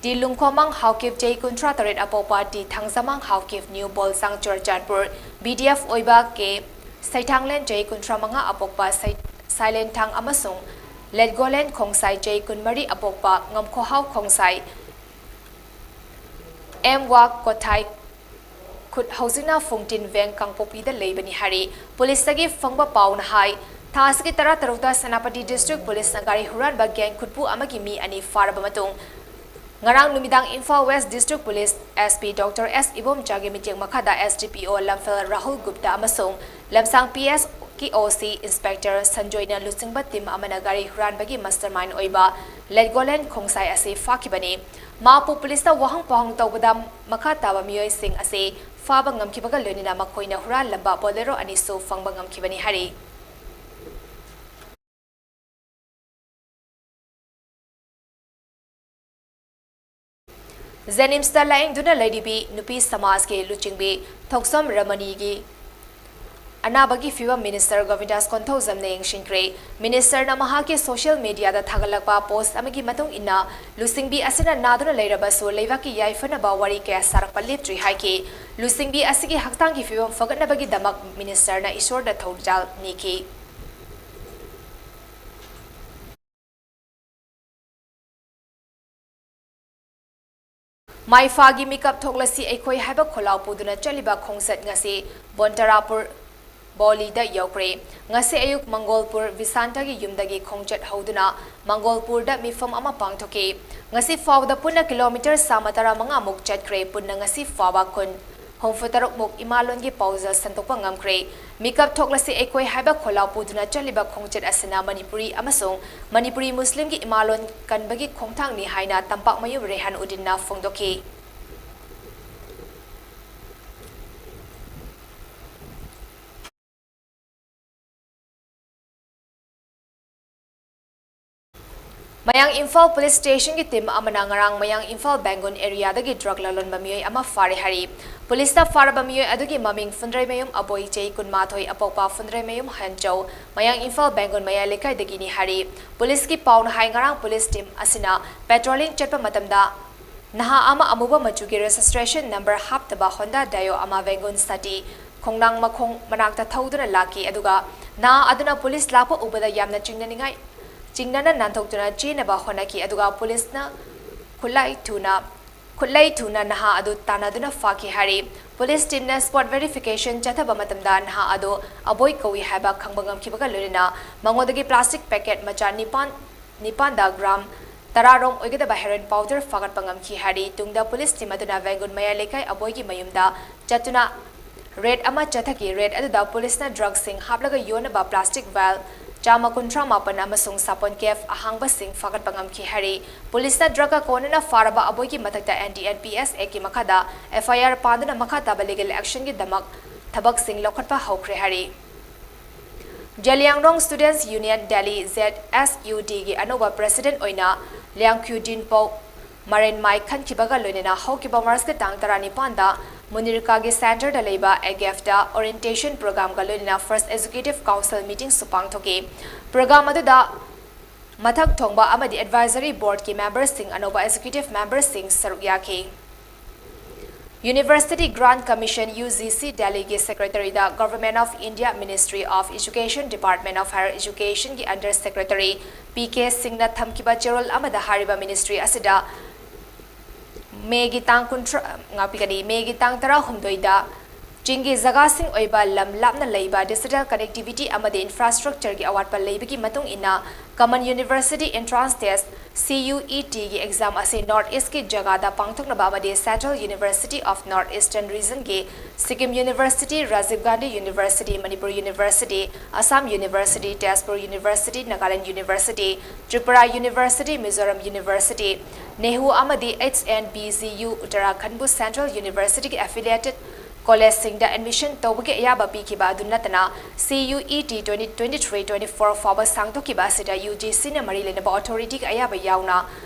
ꯇꯤ ꯂꯨꯡꯈꯣꯃꯥꯡ ꯍꯥꯎꯀꯤꯞ ꯆꯍꯤ ꯀꯨꯟꯊ꯭ꯔꯥ ꯇꯔꯦꯠ ꯑꯄꯣꯛꯄ T Thangjamang Haokip new Bolsang Churachandpur, B D F ꯑꯣꯏꯕ ꯀꯦ ꯁꯩꯊꯥꯡꯂꯦꯟ ꯆꯍꯤ ꯀꯨꯟꯊ꯭ꯔꯥ ꯃꯉꯥ ꯑꯄꯣꯛꯄ ꯁꯩ-, ꯁꯥꯏꯂꯦꯟꯊꯥꯡ ꯑꯃꯁꯨꯡ ꯂꯦꯠꯒꯣꯂꯦꯟ ꯈꯣꯡꯁꯥꯏ ꯆꯍꯤ ꯀꯨꯟꯃꯔꯤ ꯑꯄꯣꯛꯄ ꯉꯝꯈꯣꯍꯥꯎ ꯈꯣꯡꯁꯥꯏ ꯑꯦꯝ ꯋꯥ ꯀꯣꯊꯥꯏ ꯈꯨꯠ ꯍꯧꯖꯤꯛꯅ ꯐꯨꯡꯇꯤꯟ ꯚꯦꯡ ꯀꯥꯡꯄꯣꯛꯄꯤꯗ ꯂꯩꯕꯅꯤ ꯍꯥꯏꯔꯤ꯫ ꯄꯨꯂꯤꯁꯇꯒꯤ ꯐꯪꯕ ꯄꯥꯎꯅ ꯍꯥꯏ, ꯊꯥ ꯑꯁꯤꯒꯤ ꯇꯔꯥ ꯇꯔꯨꯛꯇ ꯁꯦꯅꯥꯄꯇꯤ district ꯄꯨꯂꯤꯁꯅ ꯒꯥꯔꯤ ꯍꯨꯔꯥꯟꯕ gang ꯈꯨꯠꯄꯨ ꯑꯃꯒꯤ ꯃꯤ ꯑꯅꯤ ꯐꯥꯔꯕ ꯃꯇꯨꯡ, ꯉꯔꯥꯡ ꯅꯨꯃꯤꯗꯥꯡ Imphal West District Police S P Doctor S ꯏꯕꯣꯝꯆꯥꯒꯤ ꯃꯤꯠꯌꯦꯡ ꯃꯈꯥꯗ S D P O ꯂꯝꯐꯦꯜ Rahul Gupta ꯑꯃꯁꯨꯡ ꯂꯝꯁꯥꯡ P S ꯀꯤ ꯑꯣ ꯁꯤ ꯏꯟꯁꯄꯦꯛꯇꯔ ꯁꯟꯖꯣꯏꯅ ꯂꯨꯆꯤꯡꯕ ꯇꯤꯝ ꯑꯃꯅ ꯒꯥꯔꯤ ꯍꯨꯔꯥꯟꯕꯒꯤ ꯃꯁꯇꯔꯃꯥꯏꯟ ꯑꯣꯏꯕ ꯂꯦꯠꯒꯣꯂꯦꯟ ꯈꯣꯡꯁꯥꯏ ꯑꯁꯤ ꯐꯥꯈꯤꯕꯅꯤ꯫ ꯃꯍꯥꯛꯄꯨ ꯄꯨꯂꯤꯁꯇ ꯋꯥꯍꯪ ꯄꯥꯎꯍꯪ ꯇꯧꯕꯗ ꯃꯈꯥ ꯇꯥꯕ ꯃꯤꯑꯣꯏꯁꯤꯡ ꯑꯁꯤ ꯐꯥꯕ ꯉꯝꯈꯤꯕꯒ ꯂꯣꯏꯅꯅ ꯃꯈꯣꯏꯅ ꯍꯨꯔꯥꯜꯂꯝꯕ ꯕꯣꯂꯦꯔꯣ ꯑꯅꯤꯁꯨ ꯐꯪꯕ ꯉꯝꯈꯤꯕꯅꯤ ꯍꯥꯏꯔꯤ꯫ ꯖꯦꯅꯤꯝꯁꯇ ꯂꯥꯌꯦꯡꯗꯨꯅ ꯂꯩꯔꯤꯕꯤ ꯅꯨꯄꯤ ꯁꯃꯥꯖꯀꯤ ꯂꯨꯆꯤꯡꯕꯤ ꯊꯣꯛꯁꯝ ꯔꯃꯅꯤꯒꯤ ꯑꯅꯥꯕꯒꯤ ꯐꯤꯕꯝ ꯃꯤꯅꯤꯁꯇꯔ ꯒꯣꯕꯤꯟꯗꯥꯁ ꯀꯣꯟꯊꯧꯖꯝꯅ ꯌꯦꯡꯁꯤꯟꯈ꯭ꯔꯦ꯫ ꯃꯤꯅꯤꯁꯇꯔꯅ ꯃꯍꯥꯛꯀꯤ ꯁꯣꯁꯤꯌꯦꯜ ꯃꯤꯗꯤꯌꯥꯗ ꯊꯥꯒꯠꯂꯛꯄ ꯄꯣꯁ꯭ꯠ ꯑꯃꯒꯤ ꯃꯇꯨꯡ ꯏꯟꯅ, ꯂꯨꯆꯤꯡꯕꯤ ꯑꯁꯤꯅ ꯅꯥꯗꯨꯅ ꯂꯩꯔꯕꯁꯨ ꯂꯩꯕꯥꯛꯀꯤ ꯌꯥꯏꯐꯅꯕ ꯋꯥꯔꯤ ꯀꯌꯥ ꯁꯥꯔꯛꯄ ꯂꯦꯞꯇ꯭ꯔꯤ ꯍꯥꯏꯈꯤ꯫ ꯂꯨꯆꯤꯡꯕꯤ ꯑꯁꯤꯒꯤ ꯍꯛꯆꯥꯡꯒꯤ ꯐꯤꯕꯝ ꯐꯒꯠꯅꯕꯒꯤꯗꯃꯛ ꯃꯤꯅꯤꯁꯇꯔꯅ ꯏꯁꯣꯔꯗ ꯊꯧꯖꯥꯜ ꯅꯤꯈꯤ꯫ ꯃꯥꯏꯐꯥꯒꯤ ꯃꯤꯀꯞ ꯊꯣꯛꯂꯁꯤ ꯑꯩꯈꯣꯏ ꯍꯥꯏꯕ ꯈꯣꯜꯂꯥꯎ ꯄꯨꯗꯨꯅ ꯆꯠꯂꯤꯕ ꯈꯣꯡꯆꯠ ꯉꯁꯤ ꯕꯣꯟꯇꯔꯥꯄꯨꯔ ꯕꯣꯂꯤꯗ ꯌꯧꯈ꯭ꯔꯦ꯫ ꯉꯁꯤ ꯑꯌꯨꯛ ꯃꯪꯒꯣꯜꯄꯨꯔ ꯕꯤꯁꯥꯟꯇꯒꯤ ꯌꯨꯝꯗꯒꯤ ꯈꯣꯡꯆꯠ ꯍꯧꯗꯨꯅ ꯃꯪꯒꯣꯜꯄꯨꯔꯗ ꯃꯤꯐꯝ ꯑꯃ ꯄꯥꯡꯊꯣꯛꯈꯤ꯫ ꯉꯁꯤ ꯐꯥꯎꯕꯗ ꯄꯨꯟꯅ ꯀꯤꯂꯣꯃꯤꯇꯔ ꯆꯥꯝꯃ ꯇꯔꯥꯃꯉꯥ ꯃꯨꯛ ꯆꯠꯈ꯭ꯔꯦ꯫ ꯄꯨꯟꯅ ꯉꯁꯤ ꯐꯥꯎꯕ ꯈꯨꯟ ꯍꯨꯝꯐꯨꯇꯔꯨꯛ ꯃꯨꯛ ꯏꯃꯥꯂꯣꯟꯒꯤ ꯄꯥꯎꯖꯦꯜ ꯁꯟꯗꯣꯛꯄ ꯉꯝꯈ꯭ꯔꯦ꯫ ꯃꯤꯀꯞ ꯊꯣꯛꯂꯁꯤ ꯑꯩꯈꯣꯏ ꯍꯥꯏꯕ ꯈꯣꯜꯂꯥꯎ ꯄꯨꯗꯨꯅ ꯆꯠꯂꯤꯕ ꯈꯣꯡꯆꯠ ꯑꯁꯤꯅ ꯃꯅꯤꯄꯨꯔꯤ ꯑꯃꯁꯨꯡ ꯃꯅꯤꯄꯨꯔꯤ ꯃꯨꯁꯂꯤꯝꯒꯤ ꯏꯃꯥꯂꯣꯟ ꯀꯟꯕꯒꯤ ꯈꯣꯡꯊꯥꯡꯅꯤ ꯍꯥꯏꯅ ꯇꯝꯄꯥꯛꯃꯌꯨꯝ ꯔꯦꯍꯥꯟ ꯎꯗꯤꯟꯅ ꯐꯣꯡꯗꯣꯛꯈꯤ꯫ ꯃꯌꯥꯡ ꯏꯝꯐꯥꯜ ꯄꯨꯂꯤꯁ ꯁ꯭ꯇꯦꯁꯟꯒꯤ ꯇꯤꯝ ꯑꯃꯅ ꯉꯔꯥꯡ ꯃꯌꯥꯡ ꯏꯝꯐꯥꯜ ꯕꯦꯡꯒꯨꯟ ꯑꯦꯔꯤꯌꯥꯗꯒꯤ ꯗ꯭ꯔꯒ ꯂꯂꯣꯟꯕ ꯃꯤꯑꯣꯏ ꯑꯃ ꯐꯥꯔꯦ ꯍꯥꯏꯔꯤ꯫ ꯄꯨꯂꯤꯁꯅ ꯐꯥꯔꯕ ꯃꯤꯑꯣꯏ ꯑꯗꯨꯒꯤ ꯃꯃꯤꯡ ꯐꯨꯟꯗ꯭ꯔꯩꯃꯌꯨꯝ ꯑꯕꯣꯏ, ꯆꯍꯤ ꯀꯨꯟꯃꯥꯊꯣꯏ, ꯑꯄꯣꯛꯄ ꯐꯨꯟꯗ꯭ꯔꯩꯃꯌꯨꯝ ꯍꯟꯆꯧ, ꯃꯌꯥꯡ ꯏꯝꯐꯥꯜ ꯕꯦꯡꯒꯨꯟ ꯃꯌꯥꯏ ꯂꯩꯀꯥꯏꯗꯒꯤꯅꯤ ꯍꯥꯏꯔꯤ꯫ ꯄꯨꯂꯤꯁꯀꯤ ꯄꯥꯎꯅ ꯍꯥꯏ, ꯉꯔꯥꯡ ꯄꯨꯂꯤꯁ ꯇꯤꯝ ꯑꯁꯤꯅ ꯄꯦꯇ꯭ꯔꯣꯂꯤꯡ ꯆꯠꯄ ꯃꯇꯝꯗ ꯅꯍꯥ ꯑꯃ ꯑꯃꯨꯕ ꯃꯆꯨꯒꯤ ꯔꯦꯖꯤꯁꯇ꯭ꯔꯦꯁꯟ ꯅꯝꯕꯔ ꯍꯥꯞꯇꯕ ꯍꯣꯟꯗꯥ ꯗꯥꯏꯑꯣ ꯑꯃ ꯕꯦꯡꯒꯨꯟ ꯁꯥꯇꯤ ꯈꯣꯡꯅꯥꯡ ꯃꯈꯣꯡ ꯃꯅꯥꯛꯇ ꯊꯧꯗꯨꯅ ꯂꯥꯛꯈꯤ, ꯑꯗꯨꯒ ꯅꯍꯥ ꯑꯗꯨꯅ ꯄꯨꯂꯤꯁ ꯂꯥꯛꯄ ꯎꯕꯗ ꯌꯥꯝꯅ ꯆꯤꯡꯅꯅꯤꯡꯉꯥꯏ, ꯆꯤꯡꯅꯅ ꯅꯥꯟꯊꯣꯛꯇꯨꯅ ꯆꯦꯟꯅꯕ ꯍꯣꯠꯅꯈꯤ, ꯑꯗꯨꯒ ꯄꯨꯂꯤꯁꯅ ꯈꯨꯠꯂꯥꯏ ꯊꯨꯅ, ꯈꯨꯠꯂꯥꯏ ꯊꯨꯅ ꯅꯍꯥ ꯑꯗꯨ ꯇꯥꯟꯅꯗꯨꯅ ꯐꯥꯈꯤ ꯍꯥꯏꯔꯤ꯫ ꯄꯨꯂꯤꯁ ꯇꯤꯝꯅ ꯁ꯭ꯄꯣꯠ ꯚꯦꯔꯤꯐꯤꯀꯦꯁꯟ ꯆꯠꯊꯕ ꯃꯇꯝꯗ ꯅꯍꯥ ꯑꯗꯨ ꯑꯕꯣꯏ ꯀꯧꯏ ꯍꯥꯏꯕ ꯈꯪꯕ ꯉꯝꯈꯤꯕꯒ ꯂꯣꯏꯅꯅ ꯃꯉꯣꯟꯗꯒꯤ ꯄ꯭ꯂꯥꯁꯇꯤꯛ ꯄꯦꯀꯦꯠ ꯃꯆꯥ ꯅꯤꯄꯥꯟ, ꯅꯤꯄꯥꯟꯗ ꯒ꯭ꯔꯥꯝ ꯇꯔꯥꯔꯣꯝ ꯑꯣꯏꯒꯗꯕ ꯍꯦꯔꯣꯏꯟ ꯄꯥꯎꯗꯔ ꯐꯥꯒꯠꯄ ꯉꯝꯈꯤ ꯍꯥꯏꯔꯤ꯫ ꯇꯨꯡꯗ ꯄꯨꯂꯤꯁ ꯇꯤꯝ ꯑꯗꯨꯅ ꯕꯦꯡꯒꯨꯟ ꯃꯌꯥꯏ ꯂꯩꯀꯥꯏ ꯑꯕꯣꯏꯒꯤ ꯃꯌꯨꯝꯗ ꯆꯠꯇꯨꯅ ꯔꯦꯗ ꯑꯃ ꯆꯠꯊꯈꯤ꯫ ꯔꯦꯗ ꯑꯗꯨꯗ ꯄꯨꯂꯤꯁꯅ ꯗ꯭ꯔꯒꯁꯤꯡ ꯍꯥꯞꯂꯒ ꯌꯣꯟꯅꯕ ꯄ꯭ꯂꯥꯁꯇꯤꯛ ꯚꯥꯏꯜ ꯆꯥꯝꯃ ꯀꯨꯟꯊ꯭ꯔꯥ ꯃꯥꯄꯟ ꯑꯃꯁꯨꯡ ꯁꯥꯄꯣꯟ ꯀꯦꯞ ꯑꯍꯥꯡꯕꯁꯤꯡ ꯐꯥꯒꯠꯄ ꯉꯝꯈꯤ ꯍꯥꯏꯔꯤ꯫ ꯄꯨꯂꯤꯁꯅ ꯗ꯭ꯔꯒ ꯀꯣꯟꯅꯅ ꯐꯥꯔꯕ ꯑꯕꯣꯏꯒꯤ ꯃꯊꯛꯇ N D N P S ꯑꯦꯛꯀꯤ ꯃꯈꯥꯗ ꯑꯦꯐ ꯑꯥꯏ ꯑꯥꯔ ꯄꯥꯟꯗꯨꯅ ꯃꯈꯥ ꯇꯥꯕ ꯂꯤꯒꯦꯜ ꯑꯦꯛꯁꯟꯒꯤꯗꯃꯛ ꯊꯕꯛꯁꯤꯡ ꯂꯧꯈꯠꯄ ꯍꯧꯈ꯭ꯔꯦ ꯍꯥꯏꯔꯤ꯫ Zeliangrong students union Delhi, Z S U ꯗꯤꯒꯤ ꯑꯅꯧꯕ ꯄ꯭ꯔꯦꯁꯤꯗꯦꯟꯠ ꯑꯣꯏꯅ ꯂꯤꯌꯥꯡꯈ꯭ꯌꯨ ꯗꯤꯟꯄꯧ ꯃꯔꯦꯟꯃꯥꯏ ꯈꯟꯈꯤꯕꯒ ꯂꯣꯏꯅꯅ ꯍꯧꯈꯤꯕ ꯃꯥꯔꯆꯀꯤ ꯇꯥꯡ ꯇꯔꯥꯅꯤꯄꯥꯟꯗ ꯃꯨꯅꯤꯔꯀꯥꯒꯤ ꯁꯦꯟꯇꯔꯗ ꯂꯩꯕ ꯑꯦꯒꯦꯐꯇ ꯑꯣꯔꯤꯌꯦꯟꯇꯦꯁꯟ ꯄ꯭ꯔꯣꯒ꯭ꯔꯥꯝꯒ ꯂꯣꯏꯅꯅ ꯐꯥꯔꯁꯠ ꯑꯦꯛꯖꯤꯀ꯭ꯌꯨꯇꯤꯚ ꯀꯥꯎꯟꯁꯤꯜ ꯃꯤꯇꯤꯡꯁꯨ ꯄꯥꯡꯊꯣꯛꯈꯤ꯫ ꯄ꯭ꯔꯣꯒ꯭ꯔꯥꯝ ꯑꯗꯨꯗ ꯃꯊꯛ ꯊꯣꯡꯕ ꯑꯃꯗꯤ ꯑꯦꯗꯚꯥꯏꯖꯔꯤ ꯕꯣꯔꯗꯀꯤ ꯃꯦꯝꯕꯔꯁꯤꯡ, ꯑꯅꯧꯕ ꯑꯦꯛꯖꯤꯀ꯭ꯌꯨꯇꯤꯚ ꯃꯦꯝꯕꯔꯁꯤꯡ ꯁꯔꯨꯛ ꯌꯥꯈꯤ꯫ University Grant Commission, U G C, ꯗꯦꯜꯂꯤꯒꯤ ꯁꯦꯀ꯭ꯔꯦꯇꯔꯤꯗ Government of India Ministry of Education, Department of Higher Educationꯒꯤ under secretary P K ꯁꯤꯡꯅ ꯊꯝꯈꯤꯕ ꯆꯦꯔꯣꯜ ꯑꯃꯗ ꯍꯥꯏꯔꯤꯕ ꯃꯤꯅꯤꯁꯇ꯭ꯔꯤ ꯑꯁꯤꯗ ꯃꯦꯒꯤ ꯇꯥꯡ ꯀꯨꯟꯊ꯭ꯔꯥ, ꯉꯥꯛꯄꯤꯒꯅꯤ, ꯃꯦꯒꯤ ꯇꯥꯡ ꯇꯔꯥꯍꯨꯝꯗꯣꯏꯗ ꯆꯤꯡꯒꯤ ꯖꯒꯥꯁꯤꯡ ꯑꯣꯏꯕ ꯂꯝ ꯂꯥꯞꯅ ꯂꯩꯕ digital connectivity ꯑꯃꯗꯤ infrastructureꯒꯤ ꯑꯋꯥꯠꯄ ꯂꯩꯕꯒꯤ ꯃꯇꯨꯡ ꯏꯟꯅ Common University Entrance Test, C U E Tꯒꯤ exam ꯑꯁꯤ North Eastꯀꯤ ꯖꯒꯥꯗ ꯄꯥꯡꯊꯣꯛꯅꯕ ꯑꯃꯗꯤ Central University of North Eastern Regionꯒꯤ Sikkim University, Rajiv Gandhi University, Manipur University, Assam University, Tezpur University, Nagaland University, Tripura University, Mizoram University, NEHU ꯑꯃꯗꯤ H N B G U Uttarakhandꯕꯨ Central Universityꯒꯤ affiliated collegeꯁꯤꯡꯗ admission ꯇꯧꯕꯒꯤ ꯑꯌꯥꯕ ꯄꯤꯈꯤꯕ ꯑꯗꯨ ꯅꯠꯇꯅ, C U E T twenty twenty-three twenty-four ꯐꯥꯎꯕ ꯁꯥꯡꯗꯣꯛꯈꯤꯕ ꯑꯁꯤꯗ U G Cꯅ ꯃꯔꯤ ꯂꯩꯅꯕ authorityꯒꯤ ꯑꯌꯥꯕ ꯌꯥꯎꯅ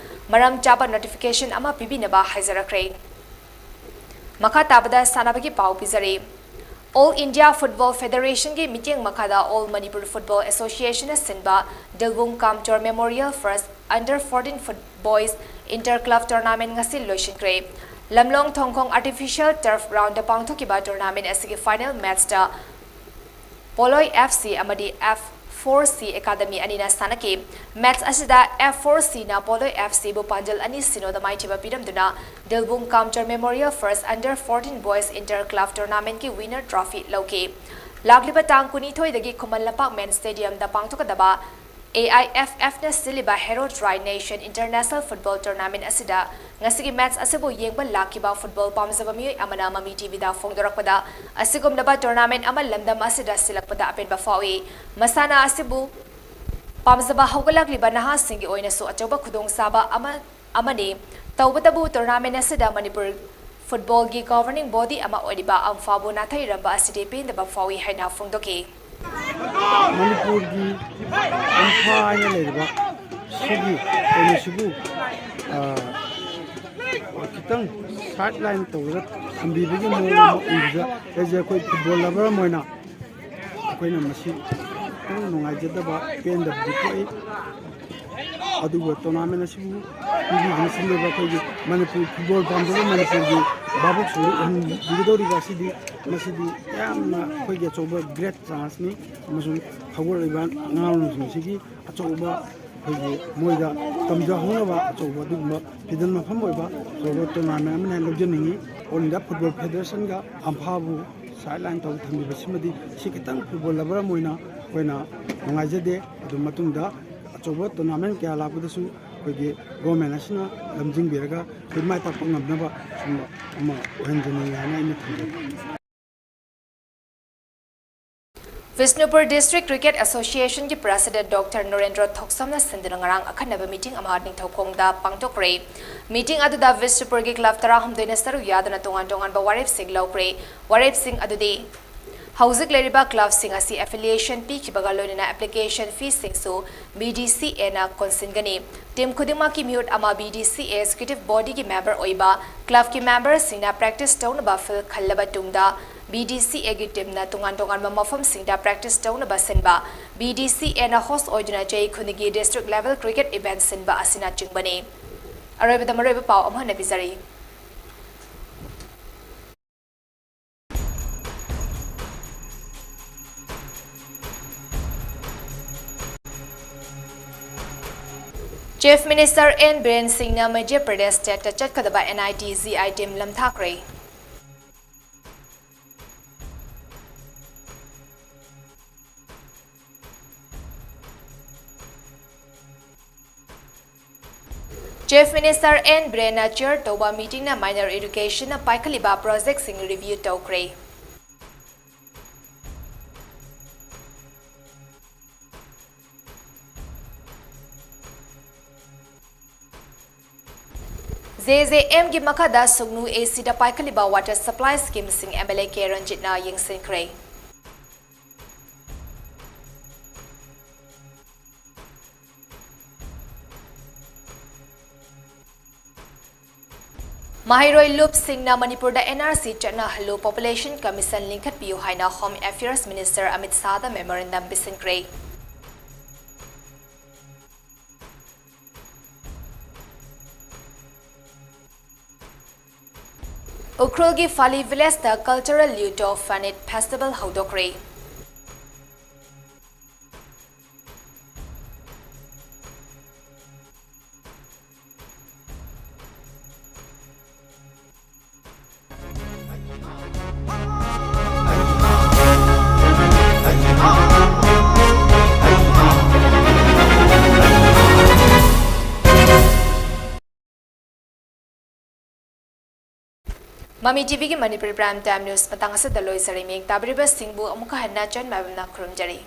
ꯃꯔꯝ ꯆꯥꯕ notification ꯑꯃ ꯄꯤꯕꯤꯅꯕ ꯍꯥꯏꯖꯔꯛꯈ꯭ꯔꯦ꯫ ꯃꯈꯥ ꯇꯥꯕꯗ ꯁꯥꯟꯅꯕꯒꯤ ꯄꯥꯎ ꯄꯤꯖꯔꯤ꯫ All India Football Federationꯒꯤ ꯃꯤꯠꯌꯦꯡ ꯃꯈꯥꯗ All Manipur Football Associationꯅ ꯁꯤꯟꯕ ꯗꯤꯜꯕꯨꯡ ꯀꯥꯝꯆꯣꯔ Memorial First Under fourteen Foot Boys Inter Club Tournament ꯉꯁꯤ ꯂꯣꯏꯁꯤꯟꯈ꯭ꯔꯦ꯫ ꯂꯝꯂꯣꯡ ꯊꯣꯡꯈꯣꯡ artificial turf groundꯗ ꯄꯥꯡꯊꯣꯛꯈꯤꯕ tournament ꯑꯁꯤꯒꯤ final matchꯇ ꯄꯣꯂꯣꯏ F C ꯑꯃꯗꯤ F four C Academy ꯑꯅꯤꯅ ꯁꯥꯟꯅꯈꯤ꯫ Match ꯑꯁꯤꯗ F four Cꯅ ꯄꯣꯂꯣꯏ F Cꯕꯨ ꯄꯥꯟꯖꯜ ꯑꯅꯤ, ꯁꯤꯅꯣꯗ ꯃꯥꯏꯊꯤꯕ ꯄꯤꯔꯝꯗꯨꯅ ꯗꯤꯜꯕꯨꯡ ꯀꯥꯝꯆꯣꯔ Memorial First Under fourteen Boys Inter Club Tournamentꯀꯤ winner trophy ꯂꯧꯈꯤ꯫ ꯂꯥꯛꯂꯤꯕ ꯇꯥꯡ ꯀꯨꯟꯅꯤꯊꯣꯏꯗꯒꯤ ꯈꯨꯃꯟ ꯂꯝꯄꯥꯛ Men Stadiumꯗ ꯄꯥꯡꯊꯣꯛꯀꯗꯕ ꯑꯦ ꯑꯥꯏ ꯑꯦꯐ ꯑꯦꯐꯅ ꯁꯤꯜꯂꯤꯕ Hero Tri Nation International Football Tournament ꯑꯁꯤꯗ ꯉꯁꯤꯒꯤ ꯃꯦꯆ ꯑꯁꯤꯕꯨ ꯌꯦꯡꯕ ꯂꯥꯛꯈꯤꯕ ꯐꯨꯠꯕꯣꯜ ꯄꯥꯝꯖꯕ ꯃꯤꯑꯣꯏ ꯑꯃꯅ ꯃꯃꯤ ꯇꯤꯚꯤꯗ ꯐꯣꯡꯗꯣꯔꯛꯄꯗ, ꯑꯁꯤꯒꯨꯝꯂꯕ tournament ꯑꯃ ꯂꯝꯗꯝ ꯑꯁꯤꯗ ꯁꯤꯜꯂꯛꯄꯗ ꯑꯄꯦꯟꯕ ꯐꯥꯎꯏ꯫ ꯃꯁꯥꯟꯅ ꯑꯁꯤꯕꯨ ꯄꯥꯝꯖꯕ ꯍꯧꯒꯠꯂꯛꯂꯤꯕ ꯅꯍꯥꯁꯤꯡꯒꯤ ꯑꯣꯏꯅꯁꯨ ꯑꯆꯧꯕ ꯈꯨꯗꯣꯡꯆꯥꯕ ꯑꯃ ꯑꯃꯅꯤ꯫ ꯇꯧꯕꯇꯕꯨ tournament ꯑꯁꯤꯗ ꯃꯅꯤꯄꯨꯔ ꯐꯨꯠꯕꯣꯜꯒꯤ governing body ꯑꯃ ꯑꯣꯏꯔꯤꯕ ꯑꯝꯐꯥꯕꯨ ꯅꯥꯊꯩꯔꯝꯕ ꯑꯁꯤꯗꯤ ꯄꯦꯟꯗꯕ ꯐꯥꯎꯏ ꯍꯥꯏꯅ ꯐꯣꯡꯗꯣꯛꯈꯤ꯫ ꯃꯅꯤꯄꯨꯔꯒꯤ ꯑꯝꯐꯥ ꯍꯥꯏꯅ ꯂꯩꯔꯤꯕ ꯁꯤꯒꯤ ꯀꯩꯅꯣꯁꯤꯕꯨ, ꯑ, ꯈꯤꯇꯪ sideline ꯇꯧꯔꯒ ꯊꯝꯕꯤꯕꯒꯤ ꯃꯑꯣꯡ ꯑꯃ ꯎꯕꯗ ꯑꯩꯁꯦ ꯑꯩꯈꯣꯏ ꯐꯨꯠꯕꯣꯜ lover ꯑꯃ ꯑꯣꯏꯅ ꯑꯩꯈꯣꯏꯅ ꯃꯁꯤ ꯈꯤꯇꯪ ꯅꯨꯡꯉꯥꯏꯖꯗꯕ, ꯄꯦꯟꯗꯕꯗꯤ ꯊꯣꯛꯏ꯫ ꯑꯗꯨꯕꯨ tournament ꯑꯁꯤꯕꯨ ꯄꯤꯕꯤꯗꯨꯅ ꯁꯤꯜꯂꯤꯕ ꯑꯩꯈꯣꯏꯒꯤ ꯃꯅꯤꯄꯨꯔ ꯐꯨꯠꯕꯣꯜ ꯄꯥꯝꯖꯕ ꯃꯅꯤꯄꯨꯔꯒꯤ ꯚꯥꯕꯣꯛꯁꯤꯡꯗ ꯎꯍꯟꯕꯤꯒꯗꯧꯔꯤꯕ ꯑꯁꯤꯗꯤ, ꯃꯁꯤꯗꯤ ꯌꯥꯝꯅ ꯑꯩꯈꯣꯏꯒꯤ ꯑꯆꯧꯕ great chanceꯅꯤ꯫ ꯑꯃꯁꯨꯡ ꯍꯧꯒꯠꯂꯛꯂꯤꯕ ꯑꯉꯥꯡꯁꯤꯡꯁꯤꯒꯤ ꯑꯆꯧꯕ ꯑꯩꯈꯣꯏꯒꯤ ꯃꯣꯏꯗ ꯇꯝꯖꯍꯧꯅꯕ ꯑꯆꯧꯕ ꯑꯗꯨꯒꯨꯝꯕ ꯐꯤꯗꯟ ꯃꯐꯝ ꯑꯣꯏꯕ ꯑꯆꯧꯕ tournament ꯑꯃꯅꯤ ꯍꯥꯏꯅ ꯂꯧꯖꯅꯤꯡꯏ꯫ All India Football Federationꯒ ꯑꯝꯐꯥꯕꯨ sideline ꯇꯧ ꯊꯝꯕꯤꯕꯁꯤꯃꯗꯤ ꯁꯤ ꯈꯤꯇꯪ ꯐꯨꯠꯕꯣꯜ lover ꯑꯃ ꯑꯣꯏꯅ ꯑꯩꯈꯣꯏꯅ ꯅꯨꯡꯉꯥꯏꯖꯗꯦ꯫ ꯑꯗꯨ ꯃꯇꯨꯡꯗ ꯑꯆꯧꯕ tournament ꯀꯌꯥ ꯂꯥꯛꯄꯗꯁꯨ ꯑꯩꯈꯣꯏꯒꯤ government ꯑꯁꯤꯅ ꯂꯝꯖꯤꯡꯕꯤꯔꯒ ꯑꯩꯈꯣꯏ ꯃꯥꯏ ꯄꯥꯛꯄ ꯉꯝꯅꯕ ꯁꯨꯝꯕ ꯑꯃ ꯑꯣꯏꯍꯟꯖꯅꯤꯡꯉꯤ ꯍꯥꯏꯅ ꯑꯩꯅ ꯊꯝꯖꯒꯦ꯫ Bishnupur District Cricket Associationꯒꯤ President Doctor Narendra ꯊꯣꯛꯆꯝꯅ ꯁꯤꯟꯗꯨꯅ ꯉꯔꯥꯡ ꯑꯈꯟꯅꯕ meeting ꯑꯃ ꯅꯤꯡꯊꯧꯈꯣꯡꯗ ꯄꯥꯡꯊꯣꯛꯈ꯭ꯔꯦ꯫ Meeting ꯑꯗꯨꯗ ꯕꯤꯁꯅꯨꯄꯨꯔꯒꯤ club ꯇꯔꯥꯍꯨꯝꯗꯣꯏꯅ ꯁꯔꯨꯛ ꯌꯥꯗꯨꯅ ꯇꯣꯉꯥꯟ ꯇꯣꯉꯥꯟꯕ ꯋꯥꯔꯦꯞꯁꯤꯡ ꯂꯧꯈ꯭ꯔꯦ꯫ ꯋꯥꯔꯦꯞꯁꯤꯡ ꯑꯗꯨꯗꯤ ꯍꯧꯖꯤꯛ ꯂꯩꯔꯤꯕ clubꯁꯤꯡ ꯑꯁꯤ affiliation ꯄꯤꯈꯤꯕꯒ ꯂꯣꯏꯅꯅ application feeꯁꯤꯡꯁꯨ BDCAꯅ ꯀꯣꯟꯁꯤꯟꯒꯅꯤ꯫ Team ꯈꯨꯗꯤꯡꯃꯛꯀꯤ ꯃꯤꯍꯨꯠ ꯑꯃ BDCA Executive Bodyꯒꯤ member ꯑꯣꯏꯕ clubꯀꯤ memberꯁꯤꯡꯅ practice ꯇꯧꯅꯕ field ꯈꯜꯂꯕ ꯇꯨꯡꯗ, BDCAꯒꯤ teamꯅ ꯇꯣꯉꯥꯟ ꯇꯣꯉꯥꯟꯕ ꯃꯐꯝꯁꯤꯡꯗ practice ꯇꯧꯅꯕ ꯁꯤꯟꯕ꯫ BDCAꯅ host ꯑꯣꯏꯗꯨꯅ ꯆꯍꯤ ꯈꯨꯗꯤꯡꯒꯤ district level cricket event ꯁꯤꯟꯕ ꯑꯁꯤꯅꯆꯤꯡꯕꯅꯤ꯫ ꯑꯔꯣꯏꯕꯗ ꯃꯔꯨꯑꯣꯏꯕ ꯄꯥꯎ ꯑꯃꯨꯛ ꯍꯟꯅ ꯄꯤꯖꯔꯤ꯫ Chief Minister N ꯕꯤꯔꯦꯟ ꯁꯤꯡꯅ ꯃꯙ꯭ꯌ ꯄ꯭ꯔꯗꯦꯁ stateꯇ ꯆꯠꯀꯗꯕ NITGI team ꯂꯝꯊꯥꯈ꯭ꯔꯦ꯫ Chief Minister N Birenna chair ꯇꯧꯕ meetingꯅ minor educationꯅ ꯄꯥꯏꯈꯠꯂꯤꯕ projectꯁꯤꯡ review ꯇꯧꯈ꯭ꯔꯦ꯫ JJMꯒꯤ ꯃꯈꯥꯗ ꯁꯨꯡꯅꯨ ACꯗ ꯄꯥꯏꯈꯠꯂꯤꯕ water supply schemeꯁꯤꯡ MLA K Ranjitꯅ ꯌꯦꯡꯁꯤꯟꯈ꯭ꯔꯦ꯫ ꯃꯍꯩꯔꯣꯏ ꯂꯨꯞꯁꯤꯡꯅ ꯃꯅꯤꯄꯨꯔꯗ NRC ꯆꯠꯅꯍꯜꯂꯨ, Population Commission ꯂꯤꯡꯈꯠꯄꯤꯌꯨ ꯍꯥꯏꯅ Home Affairs Minister Amit ꯁꯥꯍꯗ memorandum ꯄꯤꯁꯤꯟꯈ꯭ꯔꯦ꯫ ꯎꯈ꯭ꯔꯨꯜꯒꯤ ꯐꯥꯂꯤ villageꯇ Cultural Liuto Phanit Festival ꯍꯧꯗꯣꯛꯈ꯭ꯔꯦ꯫ ꯃꯃꯤ TVꯒꯤ ꯃꯅꯤꯄꯨꯔꯤ prime time news ꯃꯇꯥꯡ ꯑꯁꯤꯗ ꯂꯣꯏꯖꯔꯦ꯫ ꯃꯤꯌꯦꯡ ꯇꯥꯕꯤꯔꯤꯕꯁꯤꯡꯕꯨ ꯑꯃꯨꯛꯀ ꯍꯟꯅ ꯆꯟ ꯃꯥꯏꯕꯝꯅ ꯈꯨꯔꯨꯝꯖꯔꯤ꯫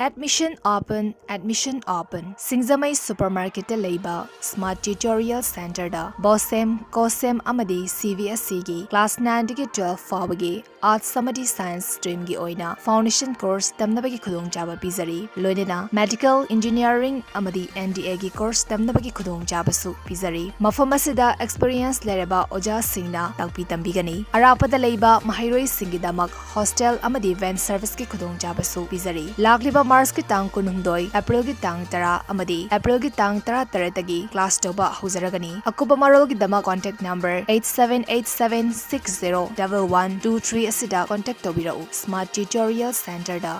Admission open, admission open꯫ ꯁꯤꯡꯖꯃꯩ supermarketꯇ ꯂꯩꯕ Smart Tutorial Centreꯗ BOSEM, COSEM ꯑꯃꯗꯤ CBSEꯒꯤ class nineꯗꯒꯤ twelve ꯐꯥꯎꯕꯒꯤ Arts ꯑꯃꯗꯤ Science streamꯒꯤ ꯑꯣꯏꯅ foundation course ꯇꯝꯅꯕꯒꯤ ꯈꯨꯗꯣꯡꯆꯥꯕ ꯄꯤꯖꯔꯤ꯫ ꯂꯣꯏꯅꯅ medical, engineering ꯑꯃꯗꯤ NDAꯒꯤ course ꯇꯝꯅꯕꯒꯤ ꯈꯨꯗꯣꯡꯆꯥꯕꯁꯨ ꯄꯤꯖꯔꯤ꯫ ꯃꯐꯝ ꯑꯁꯤꯗ experience ꯂꯩꯔꯕ ꯑꯣꯖꯥꯁꯤꯡꯅ ꯇꯥꯛꯄꯤ ꯇꯝꯕꯤꯒꯅꯤ꯫ ꯑꯔꯥꯞꯄꯗ ꯂꯩꯕ ꯃꯍꯩꯔꯣꯏꯁꯤꯡꯒꯤꯗꯃꯛ hostel ꯑꯃꯗꯤ van serviceꯀꯤ ꯈꯨꯗꯣꯡꯆꯥꯕꯁꯨ ꯄꯤꯖꯔꯤ꯫ ꯂꯥꯛꯂꯤꯕ ꯃꯥꯔꯆꯀꯤ ꯇꯥꯡ ꯀꯨꯟꯍꯨꯝꯗꯣꯏ, ꯑꯦꯄ꯭ꯔꯤꯜꯒꯤ ꯇꯥꯡ ꯇꯔꯥ ꯑꯃꯗꯤ ꯑꯦꯄ꯭ꯔꯤꯜꯒꯤ ꯇꯥꯡ ꯇꯔꯥꯇꯔꯦꯠꯇꯒꯤ class ꯇꯧꯕ ꯍꯧꯖꯔꯒꯅꯤ꯫ ꯑꯀꯨꯞꯄ ꯃꯔꯣꯜꯒꯤꯗꯃꯛ contact number eight seven eight seven six zero double one two three ꯑꯁꯤꯗ contact ꯇꯧꯕꯤꯔꯛꯎ꯫ Smart Tutorial Centerꯗ꯫